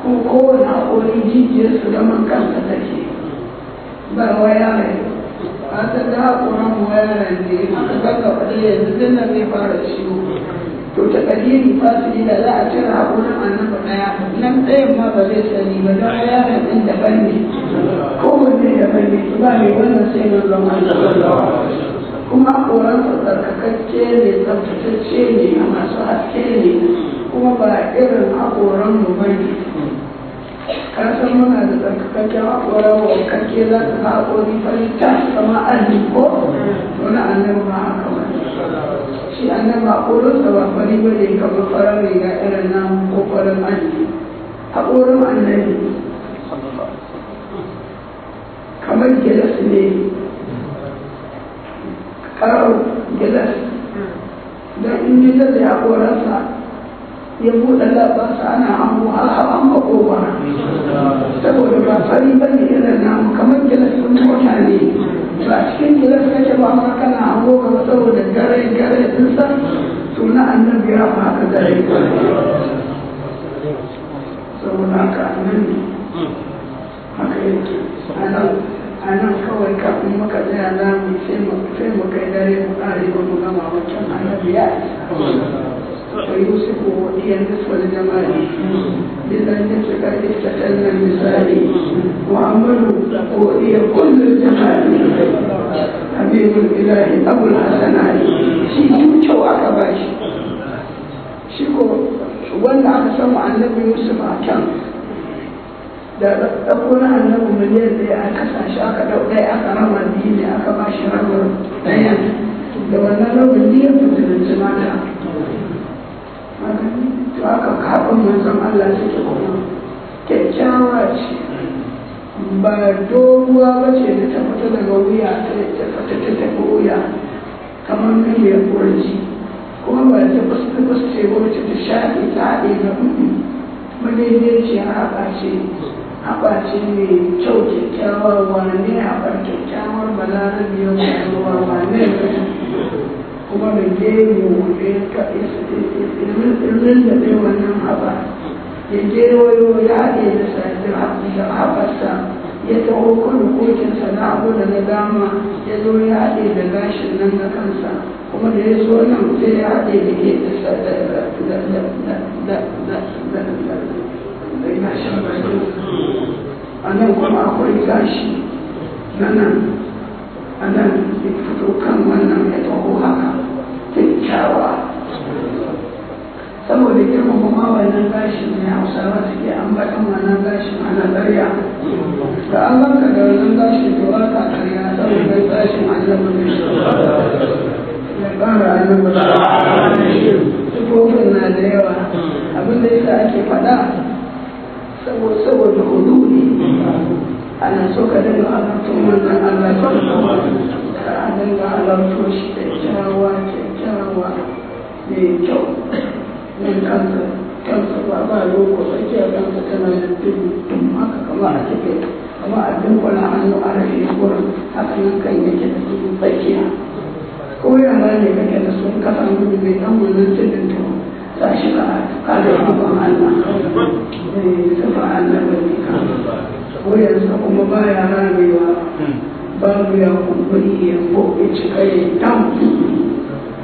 ko kowane haƙori jijiyar su zaman kansa take, ba waya ne. Ka san da haƙoran mu waya ne, aka gaggafa ɗaya yanzu dinnan zai fara ciwo. To ta ƙadiri fasili da za a cire haƙorin annabi ɗaya nan, ɗayan ma ba zai sani ba, don yaron ɗin daban ne, kowanne daban ne, ba mai wannan sai manzon Allah. Kuma haƙoransa tsarkakakke ne, tsaftatacce ne, masu haske ne, kuma ba irin haƙoranmu ba ne. Ka san muna da tsarkakakken haƙora, wankakke, za ka ga haƙori fari ta kama alli ko wani. Annabi ba haka ba. Shi annabi haƙorinsa ba fari ba ne kamar farar riga irin namu ko farin alli. Haƙorin annabi kamar gilas ne, ƙarar gilas, don in yi da haƙoransa ya buɗe labansa ana hango har hawan makogwara, saboda ba fari ba ne irin namu, kamar gilas ɗin mota ne. Ba cikin gilas kake ba, amma kana hango gaba saboda gare gare ɗinsa. To, na annabi ya fi haka gare gare. Saboda haka annabi haka yake. A nan kawai kafin muka tsaya za mu sai mu kai dare mu ƙare ba mu gama wancan. Annabi ya isa. ويوسف هي النصف الجمال إذا نفسك استتلنا المثال، محمد هي كل الجمال، حبيب الإله أبو الحسنات. shi kyau aka bashi. Shi ko wanda aka samu annabi Yusuf a can da ɗauko na annabi miliyan 1 a kasa shi, aka ɗau ɗaya aka raba biyu ne, aka ba shi rabar ɗayan, da wannan rabin biyan fitinanci mata. To, aka kaɓin manzon Allah suke kuma kyakkyawa ce, ba doguwa ba ce da ta fita daga wuya, ta fita ta tafi wuya kamar miliyan kurji, kuma ba ta fuska ce wacce ta shaɗe ta haɗe ga madaidaiciyar haɓa ce, haɓa ce mai kyau, kyakkyawa. Wane haɓar kyakkyawar balarabiyar budurwa, wane kuma da gemu da ya da ɗaya wannan haɓa ya gewayo ya haɗe da haɓarsa, ya taho kudu kokinsa na hagu da na dama, ya zo ya haɗe da gashin nan na kansa, kuma da ya zo nan sai ya haɗe da ke da gashin bakin a nan. Kuma akwai gashi na nan, a nan ya fito kan wannan, ya taho haka kyakkyawa. Saboda girmama ma wannan gashin ne Hausawa suke ambatan wannan gashin ana ƙarya. Da an banka da wannan gashin, to ba ka ƙarya, saboda gashin annabi ne. Ya ƙara annabi sifofin na da yawa. Abin da yasa ake faɗa, saboda hududi ana so ka dinga halarto manzon Allah, ka dinga halarto shi kyakkyawa, kyakkyawa mai kyau. Nan kansa kansa ba ba loko, tsakiyar kansa tana da tudu tun haka, kama a tafe, kama a dunkula hannu a rufe gurin, haka nan kan yake da tudu tsakiya. Ko yara ne kake da sun kasa gudu mai dan wannan tudun, to sa shi ka kada ikon Allah, sifa Allah ba ne ka wuyansa kuma baya ramewa, babu ya kumburi ya ko ya cika ya dam,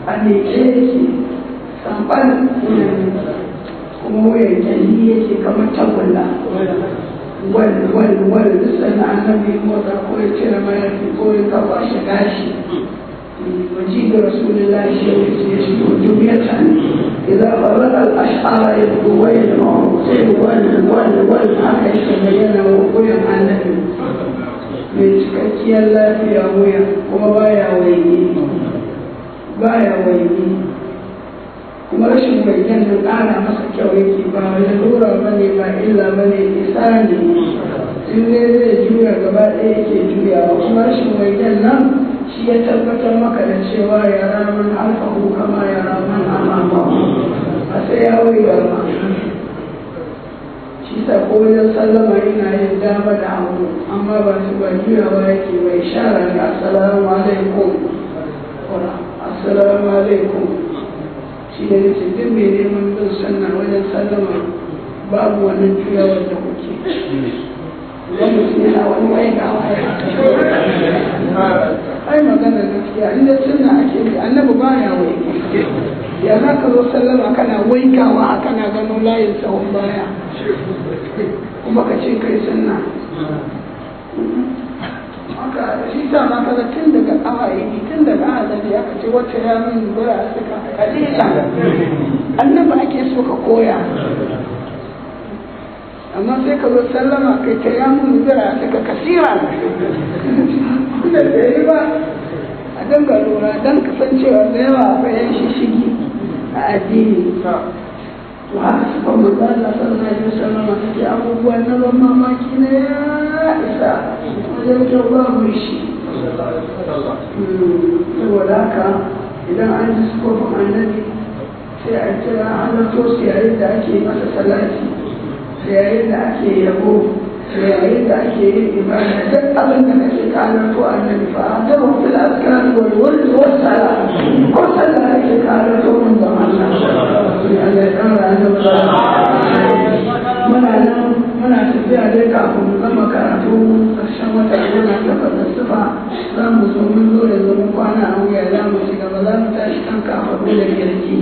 a miƙe yake samɓal. Kuma wuyan kyalli yake kamar tagulla, wal wal wal. Duk sannan annabi motsa ko ya cire mayafi ko ya kafa shi gashi. وجيب رسول الله يشبه دمية، إذا فرق الأشعار يبدو ويلمع ول ول ول، haka yake bayyana wuyan annabi mai cikakkiyar lafiya wuya, kuma baya waige, baya waige. Kuma rashin waigen nan ƙara masa kyau yake, ba lalura ba ne, ba illa ba ne, isa ne. In dai zai juya gaba ɗaya yake juyawa. Kuma rashin waigen nan shi ya tabbatar maka da cewa ya raman alfahu kama ya raman amamahu, ba sai ya waiga ba. Shi sa ko wajen sallama yana yin dama da hagu, amma ba su ba juyawa yake bai shara da assalamu alaikum, assalamu alaikum. Shi ne nace duk mai neman bin sunna, wajen sallama babu wannan juyawar da kuke, wani mutum yana wani waigawa. Ai magana gaskiya, inda sunna ake bi, annabi baya waige. Ya za ka zo sallama kana waikawa, kana gano layin sahun baya, kuma ka ce kai sunna? Haka shi sa ma kaga tun daga awaye, tun daga azali aka ce wacce ya min bara suka kalila, annabi ake so ka koya. Amma sai ka zo sallama kai ta ya mun zira ta ka kasira da bai yi ba. A dinga lura don kasancewa da yawa akwai yan shishigi a addini. To haka suka manzo Allah sallallahu alaihi wasallam suke abubuwan na ban mamaki na ya isa wajen kyau babu shi. Saboda haka idan an ji sufofin annabi sai a kira halarto su yayin da ake masa salati, da yayin da ake yabo, da yayin da ake yin ibada, duk abin da kake ka halarto annabi. Fa ta fil azkar wal wird was sala, ko sallah kake ka halarto manzon Allah. Sai Allah ya kara annabi. Muna nan muna tafiya dai, kafin mu gama karatu ƙarshen wata muna tabbatar sufa za mu zo. Mun zo yanzu mun kwana a wuya, za mu ci gaba, za mu tashi kan kafaɗu da kirji.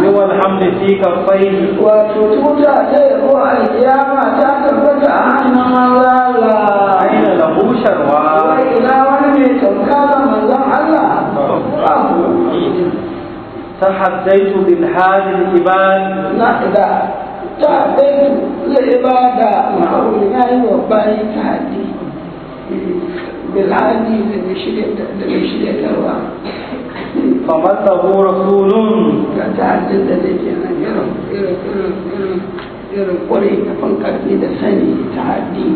لوى الحمد في كفيه. Wato tuta ta yabo alkiyama ta tabbata a hannun Allah. أين له شروى؟ Wai ina wani mai tamka ga manzon Allah? Babu. تحديت بالهادي العباد. Na da ta daitu ibada ma'auri, na yi wa bayi ta haddi bilhadi da mai shiryatarwa. فمن له رسول؟ Ga ta haddin da zai kenan, irin irin irin irin irin ƙwarai da fankarfi da sani ta haddi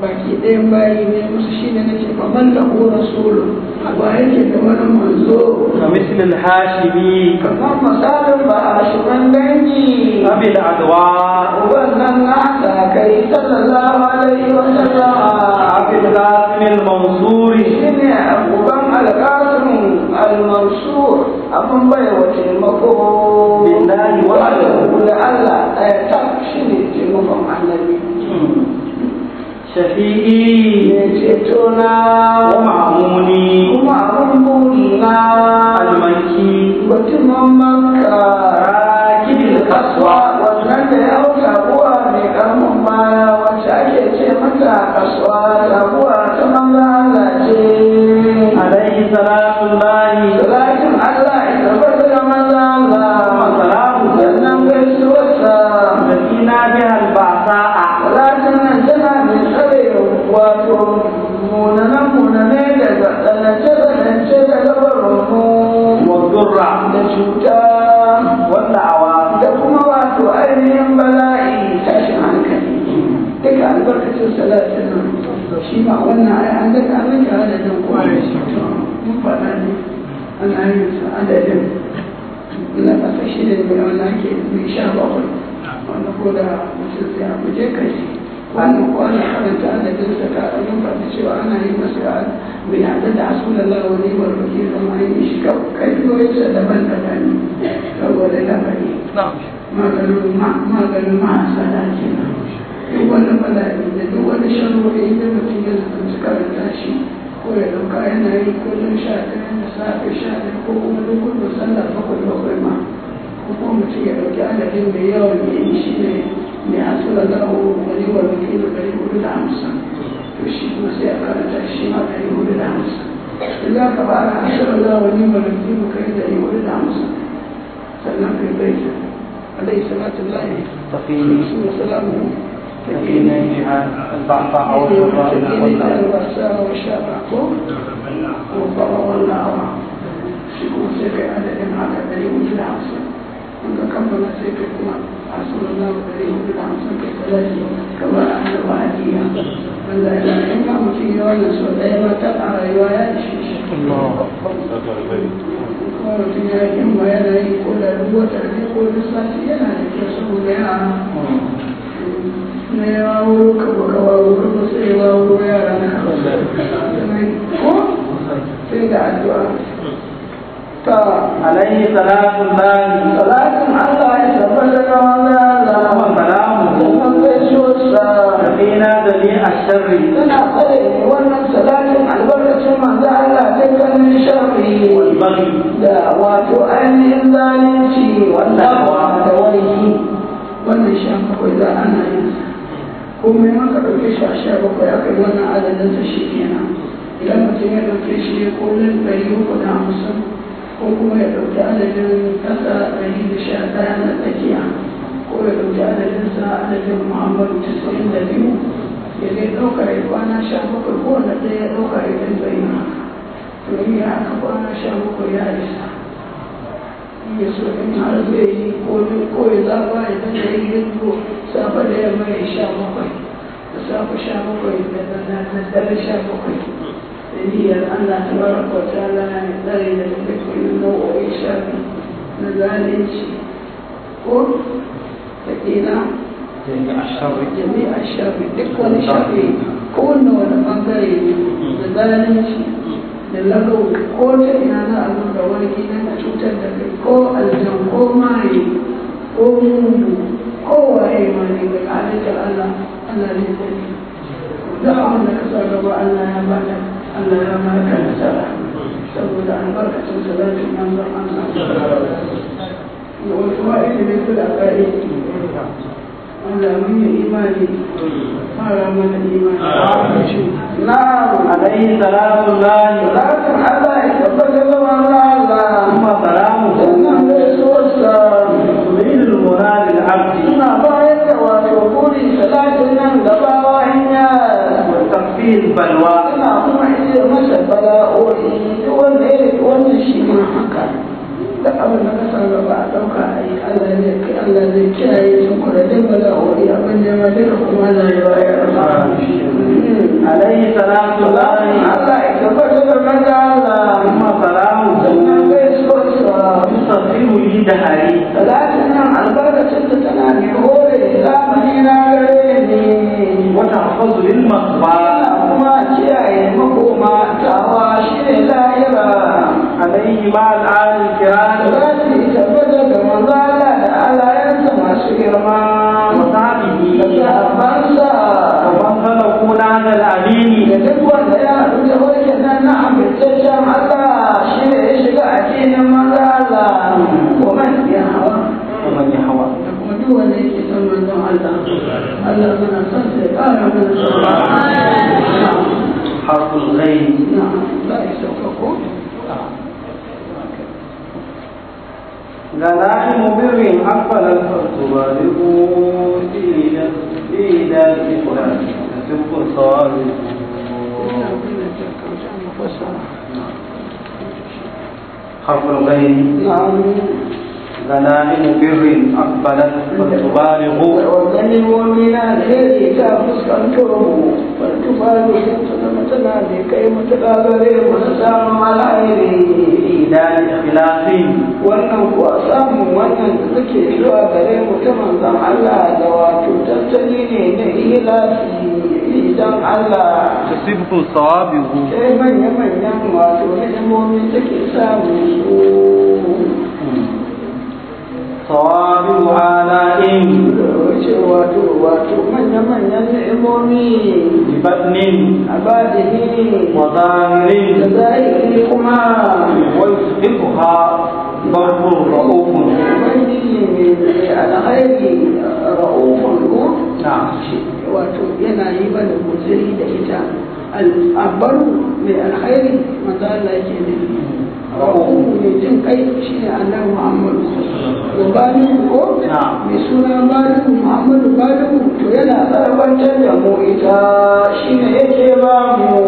baki ɗayan bayi ne musu shi ne nace faman lahu rasulun, wa yake da wani manzo كمثل الهاشمي kamar misalin ba a shigan dangi أبي العدواء wannan nasa kai sallallahu alaihi wa sallam. أبي القاسم المنصور. Shine uban Alƙasim Al-Mansur, abin bai wa taimako Billahi wahdahu. Da Allah ɗaya tak shine taimakon annabi. شفيعي Mai ceto na ومأموني kuma abin buri na المكي mutumin Makka راكب القصوى kasuwa, wannan da ya hau taguwa mai karfin baya wacce ake ce mata kasuwa, taguwa ta manzo Allah ce. عليه صلاة الله Salatin Allah ya tabbata da manzo Allah وسلامه sannan gaisuwarsa. تقينا بها البعثاء. Salatin nan tana mai tsare wato munanan munane daga tsanance tsanance daga barinmu والضر da cuta والدعوى da kuma wato ainihin bala'i, tashin hankali duka, albarkacin salatin nan. Shi ma wannan ai an daga an rage adadin kwaye shi, to mun faɗa ne ana yin sa adadin na ƙasa shi ne mai wanda ake mai 17, wanda ko da mutum sai a guje kai wannan ko ana karanta adadin sa ka mun faɗi cewa ana yi masa mai haɗe da hasbunallahu wa ni'mal wakil, amma an yi shi kaifiyoyinsa daban-daban ne saboda lamari maganin maganin mahasada kenan. Duk wani bala'i da duk wani sharori, inda mutum ya zanci karanta shi ko ya ɗauka yana yi kullum 11 da safe, 11, ko kuma duk kullum sallah bakwai bakwai ma, ko kuma mutum ya ɗauki adadin mai yawan ya yi shi ne mai hasura lahu wani wa wakilu 450, to shi kuma sai a karanta shi ma 450. In za ka fara hasura lahu wani wa wakilu kai 450, sannan kai baita عليه صلاة الله تقيني وسلامه تقيني بها البعثاء والضر والدعوى. البأساء والشر والضر والدعوة. Shi kuma sai kai adadin haka 450. In ka kammala sai kai kuma hasbunallahu 450, kai salati kamar annaba hadiya. Allah ya in ma mutum ya wannan sau ɗaya ma ta a rayuwa ya ishe shi. Kuma mutum ya yi himma yana yi ko da duk wata ne ko duk sati yana da kyau saboda yara na ya wuro ka ba ka wuro ba sai ya wuro yara na ko sai da addu'a ta. عليه صلاة الله Salatin Allah ya tabbata ga wanda Allah وسلامه sannan gaisuwarsa تقينا جميع الشر tana tsare wannan salatin albarkacin manzo Allah dukkanin sharri والبغي da wato ainihin zalunci wannan da warki. Wannan 17 za ana yin sa kuma in aka ɗauke shi a 17 aka yi wannan adadin sa shi kenan. Idan mutum ya ɗauke shi ya kullum 350. Ko kuma ya ɗauki adadin ƙasa 111 na tsakiya, ko ya ɗauki adadin sa adadin Muhammadu 92, ya dai ɗauka ya kwana 17, ko wanda ɗaya ya ɗauka ya dinga yin haka. To in ya haka kwana 17 ya isa. In ya so in har zai yi ko ya zaɓa ya dinga yi yanzu safe da yamma ya 17, da safe 17, da daddare 17, da niyyar Allah tabaraka wa ta'ala ya tsare da dukkanin nau'o'in sharri na zalunci ko da ƙila jami'a sharri, duk wani sharri kowanne wani bangare ne da zalunci da lagau, ko ta ina za a zo da wani gidan a cutar da kai, ko aljan ko maye ko mugu ko waye ma ne daga halittar Allah, Allah ne tsare. Duk abin da ka sa gaba Allah ya bada, Allah ya baka nasara saboda albarkacin salatin manzon Allah. Da wasu wa'idi ne su da ƙa'i Allah mun yi imani, fara mana imani. Na'am. عليه سلام الله. Salatin Allah ya tabbata ga manzon Allah. ثم سلامه. Sannan gaisuwarsa. تريد المراد العبد. Suna bayar da wato buri salatin nan gabawa in ya وتخفي البلوى. Suna kuma iya masa bala'o'i, duk wanda ya riƙi wannan shi ma haka da abin da ka sa gaba a ɗauka a yi, Allah zai kai, Allah zai kiyaye sun kula duk bala'o'i, abin da ma duka kuma Allah ya bayar. عليه سلام الله. Allah ya tabbata da manzon Allah. ثم سلامه. Sannan gaisuwarsa. يصفيه لي دهري. Talatin nan albarkacin ta tana mai hore zamani na gare ni. وتحفظ للمصباح. Tana kuma kiyaye makoma tawa shi ne lahira. عليه مع الآل الكرام. Salati tabbata ga manzo Allah da alayansa masu girma da وصحبه. sahabbansa. ومن سلكوا نهج الأمين. Da duk wanda ya haɗu da warken nan na amintaccen Allah shi ne ya shiga addinin manzo Allah. Wa man ya hawa. ومن يهوى. Da kuma duk wanda yake son manzon Allah, Allah muna son sai ƙara mana son. حرف الغين. Na'am, za a yi sauka ko? غنائم بر أقبل فتبالغ إلى الإسلام تسب صالح. Ina kuna ta kauta mu fassara. حرف الغين. Na'am. غنائم بر أقبلت فتبالغ. Ganimomi na alheri ta fuskanto mu, fartufalu ta zama tana mai kai matuƙa gare mu na samun alheri. إلى الإخلاص. Wannan kuwa samun wannan da take zuwa gare mu ta manzon Allah da wato tattali ne na ihlasi idan Allah. تصبه صوابه. Sai manya-manyan wato ni'imomi take samu su. صوابه آلاء. Ce wato manya-manyan ni'imomi. ببطن. A badini. وظاهر. Da zahiri kuma. ويصدقها بر رؤوف. Ubangiji mai alkhairi ra'ufun ko? نعم. Wato yana yi mana guziri da ita, al'abaru mai alkhairi manzo Allah yake nufi, ra'ufu mai jin kai shine Annabi Muhammadu ko balihu ko Na'am. mai suna balihu Muhammadu balihu, to yana tsarabantar da mu ita, shine yake ba mu.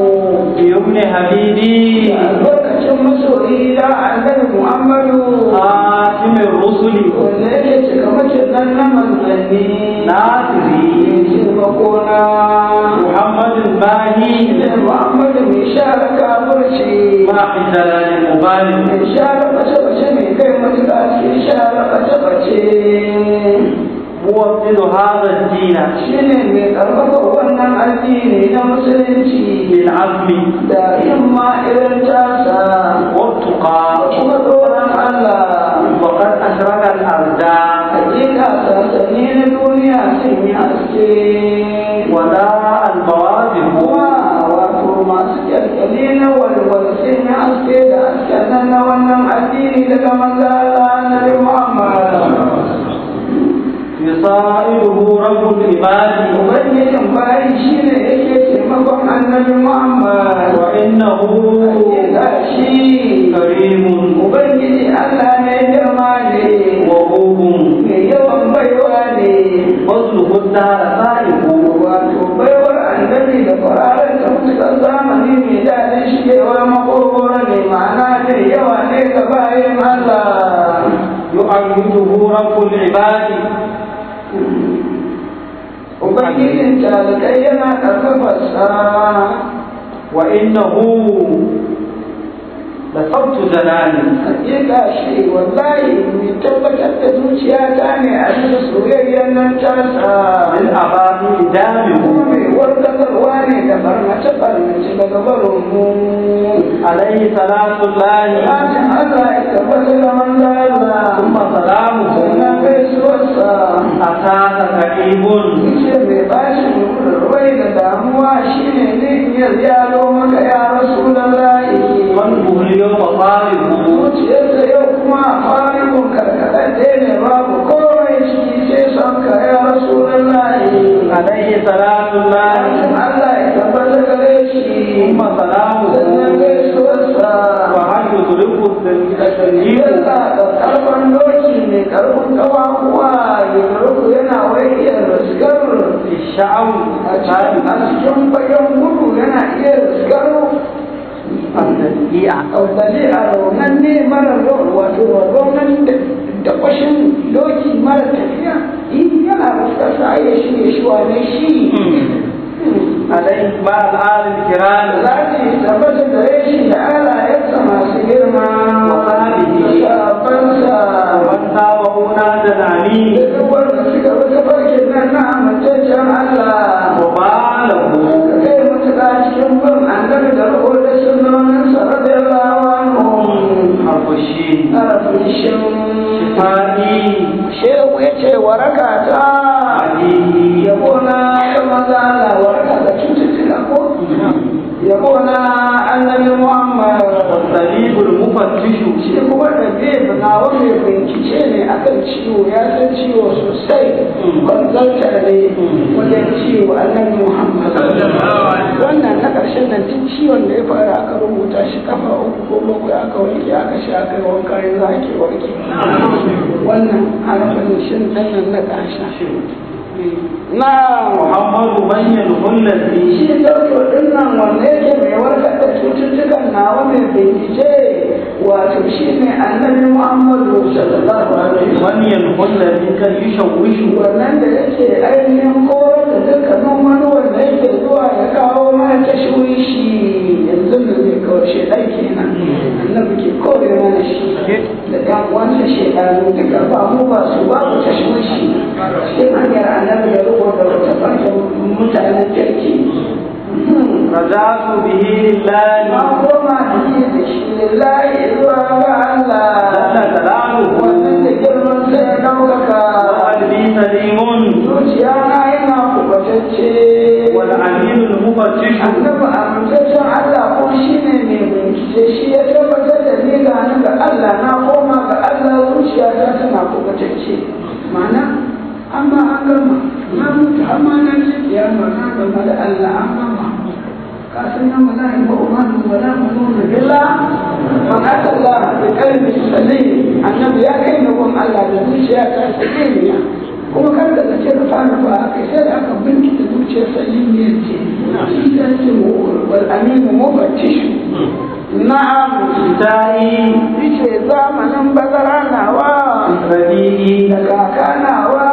بيمن حبيبي. Albarkacin masoyi da Annabi Muhammadu. خاتم الرسل. Wanda yake cikamakin nan na manzanni. ناصري. Taimakona. محمد الماهي. Ne Muhammadu mai share kafirci. ما في دلال مبالغ. Mai share bace-bace, mai kai matuƙa cikin share bace-bace. موطن هذا الدين. Shi ne mai ƙarfafa wannan addini na musulunci. بالعزم. Da himma irin tasa. والتقى. Da kuma tsoron Allah. وقد أشرق الأرداء. Hakika sassanni na duniya sun yi haske. ولا البوادر. Kuma wato masu kyalkyali na walwal sun yi haske da hasken nan na wannan addini daga manzo Allah Annabi Muhammad. يصائده رب العباد. Ubangijin bayi shine yake taimakon annabi. annabi Muhammad. وإنه Hakika shi كريم Ubangiji Allah ne girma ne, وهوب mai yawan baiwa ne. فضله الدهر سائق Wato baiwar annabi da kwararar ta mutukar zamani mai daɗin shigewa makogoro ne ma'ana mai yawa ne ga bayan Allah. يؤيده رب العباد Ubangijin talikai yana ƙarfafarsa. وإنه لصوت جلال Hakika shi wallahi mai tabbatar da zuciyata ne a bisa soyayyar nan tasa. للأباطيل Kuma دامه mai warkarwa ne da barnace-barnace daga barinmu. عليه صلاة الله Salatin Allah ya tabbata da manzo Allah. ثم سلامه Sannan gaisuwarsa. أتاك كئيب Yace mai bashi rai da damuwa shine ne in ya ziyaro maka ya Rasulullahi. قلبه اليوم طارق Zuciyarsa yau kuma farikun karkaɗaɗɗe ne babu komai ciki sai son ka ya Rasulullahi. عليه صلاة الله Salatin Allah ya tabbata gare shi. ثم سلامه Sannan gaisuwarsa. وهل يدرك التسليم Yalla da karfan doki mai karfin kafafuwa yadda yana wai iya riskar في الشعب a cikin fagen gudu yana iya riskar التسقيع auzali a raunan ne mara wato raunan da kwashin doki mara tafiya in yana riskar sa ya shige shi wane shi عليه مع الآل الكرام Zaki tabbata gare shi da alayensa masu girma da sahabbansa ومن تابعه نادى العميد da duk wanda suka bi tafarkin nan na amintaccen Allah وباله ka kai matuƙa cikin bin annabi da riko da sunnoninsa radiyallahu anhum. حرف الشين Harafin shin. شفائي Shehu ya ce waraka ta عليه yabo na ta maza Allah waraka da cututtuka ko yabo na annabi Muhammad. والطبيب المفتش Shi kuma da zai nawa mai bincike ne akan ciwo ya san ciwo sosai kwanzantar ne wajen ciwo annabi Muhammad. Wannan na ƙarshen nan duk ciwon da ya fara aka rubuta shi kafa uku ko bakwai aka wanke aka sha aka yi wanka yanzu ake warke. Wannan harafin shin ɗan nan na ƙarshen na محمد من ينهو الذي shi dauko ɗin nan wanda yake mai warkar da cututtukan nawa mai bincike wato shi ne annabi Muhammadu sallallahu alaihi من ينهو الذي كان يشوش wannan da yake ainihin korar da dukkanin wani wanda yake zuwa ya kawo mana tashwishi yanzu da zai kawo shedan kenan annabi ke kore mana shi da ɗan uwansa shedanu duka ba mu ba su babu tashwishi cikin hanyar annabi ya rubuta wata farkin mutanen kirki. رجعت به لله Na koma da shi lillahi zuwa ga Allah جل جلاله wannan da girman sai ya ɗaukaka. وقلبي سليم Zuciya na yana kubatacce. والعميل المفتش Annabi amintaccen Allah ko shi ne mai bincike shi ya tabbatar da ni ga ni ga Allah na koma ga Allah zuciyata tana kubatacce. Ma'ana amma an gama na mutu amma na je kiyama na gama da Allah an gama. Ka san nan ba za a yi ba umaru ba za mu nuna illa man ata Allah bi qalbi salim annabi ya kai ni gun Allah da zuciya ta salimiya kuma kar da zace rufa rufa aka sai da aka binkita zuciyar salimiyar ce shi ta ce wal aminu mufattishu na'am. شتائي Yace zamanin bazara nawa ربيعي da kaka nawa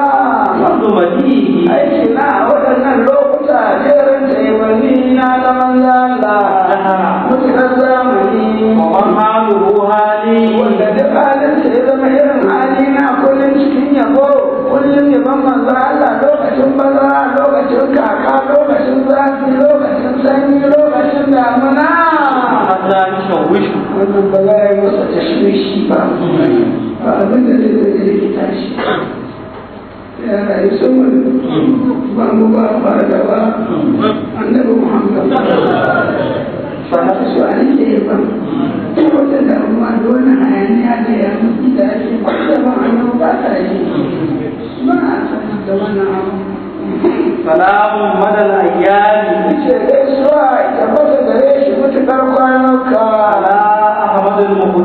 فرد مديه aiki na a waɗannan lokuta jerin taimanni na ga manzo Allah دهر mutukar zamani ومن حاله هالي wanda duk halinsa ya zama irin hali na kullum cikin yabo kullum yabon manzo Allah lokacin bazara lokacin kaka lokacin zafi lokacin sanyi lokacin damuna حتى يشوش wannan ba za a yi masa tashwishi ba ba abin da zai zai rikita shi ya rayu saboda ba mu ba fara ba annabi Muhammad ba su a nake ba wata damuwa da wani hayaniya da ya mutu da ake da ba annabi ba ta yi ba a sanar da wannan abu. سلام مدى الأيام Ce gaisuwa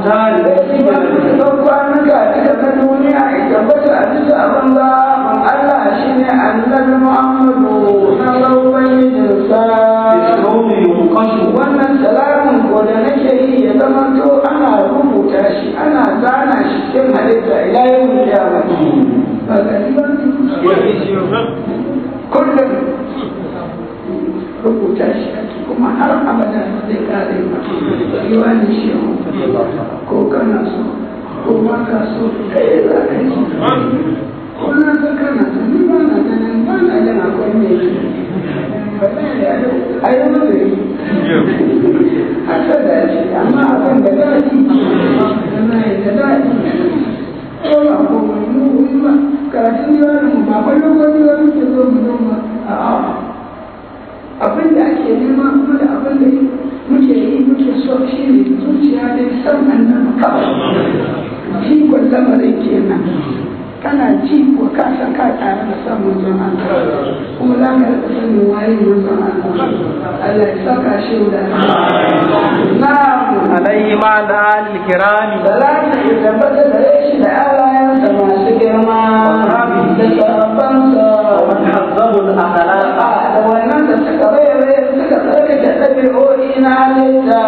المختار. Sai ba su kwanuka duka na duniya ya tabbata a bisa abin zaɓin Allah, shine Annabi Muhammadu na Ubangijinsa. في الكون ينقش. Wannan salamin ko da nake yi ya zama to ana rubuta shi, ana zana shi cikin halitta ila yau kiyama. Ba gani ba, kullum rubuta shi ake, kuma har abada ba zai kare ba. Diwanin Shehu, ko kana so ko ba ka so, kai za ka yi, ko na san kana so, ni ba na ganin, ba na jin akwai mai yi. Ai yi hasada ce, amma abin da daɗi, wallahi da daɗi. Ko ba ko mu yi ba karatun diwanin mu ba kwallon ko diwanin ke zo mu zo ba. A'a, abin da ake nema kuma da abin da muke yi muke so shi ne zuciya dai san Annabi kawai. Jigon lamarin kenan. Kana ji ko ka san ka tare da san Manzon Allah, kuma za ka rika sanin waye Manzon Allah. Allah ya saka shi da na'am. عليه مع الآل الكرام. Salatu ya tabbata gare shi da alayansa masu girma da sahabbansa. ومن حذبوا الأخلاق. Da wannan da suka rairaye, suka tsarkake ɗabi'o'i na halitta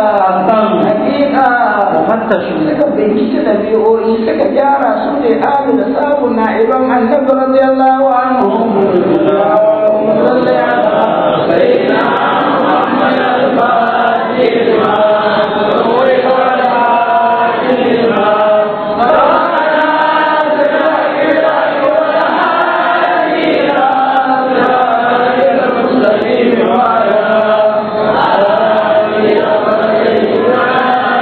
hakika. وفتشوا. Suka binciki ɗabi'o'i, suka gyara su, ne alu da sabu na'iban Annabi radiyallahu anhu. Allahumma salli ala sayyidina Muhammad al-Fatih lima ughliqa wal khatimi lima sabaqa, nasir al-haqq ila siratil mustaqim wa ala alihi wa sahbihi.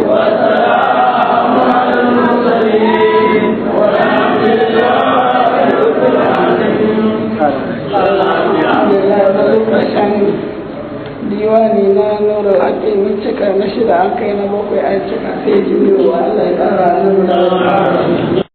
وسلام على المرسلين والحمد لله رب العالمين. Alhamdulillah, ƙarshen diwani na Nurul Haƙi mun cika na shida, an kai na bakwai, an cika sai juyowa. Allah ya ƙara annabi da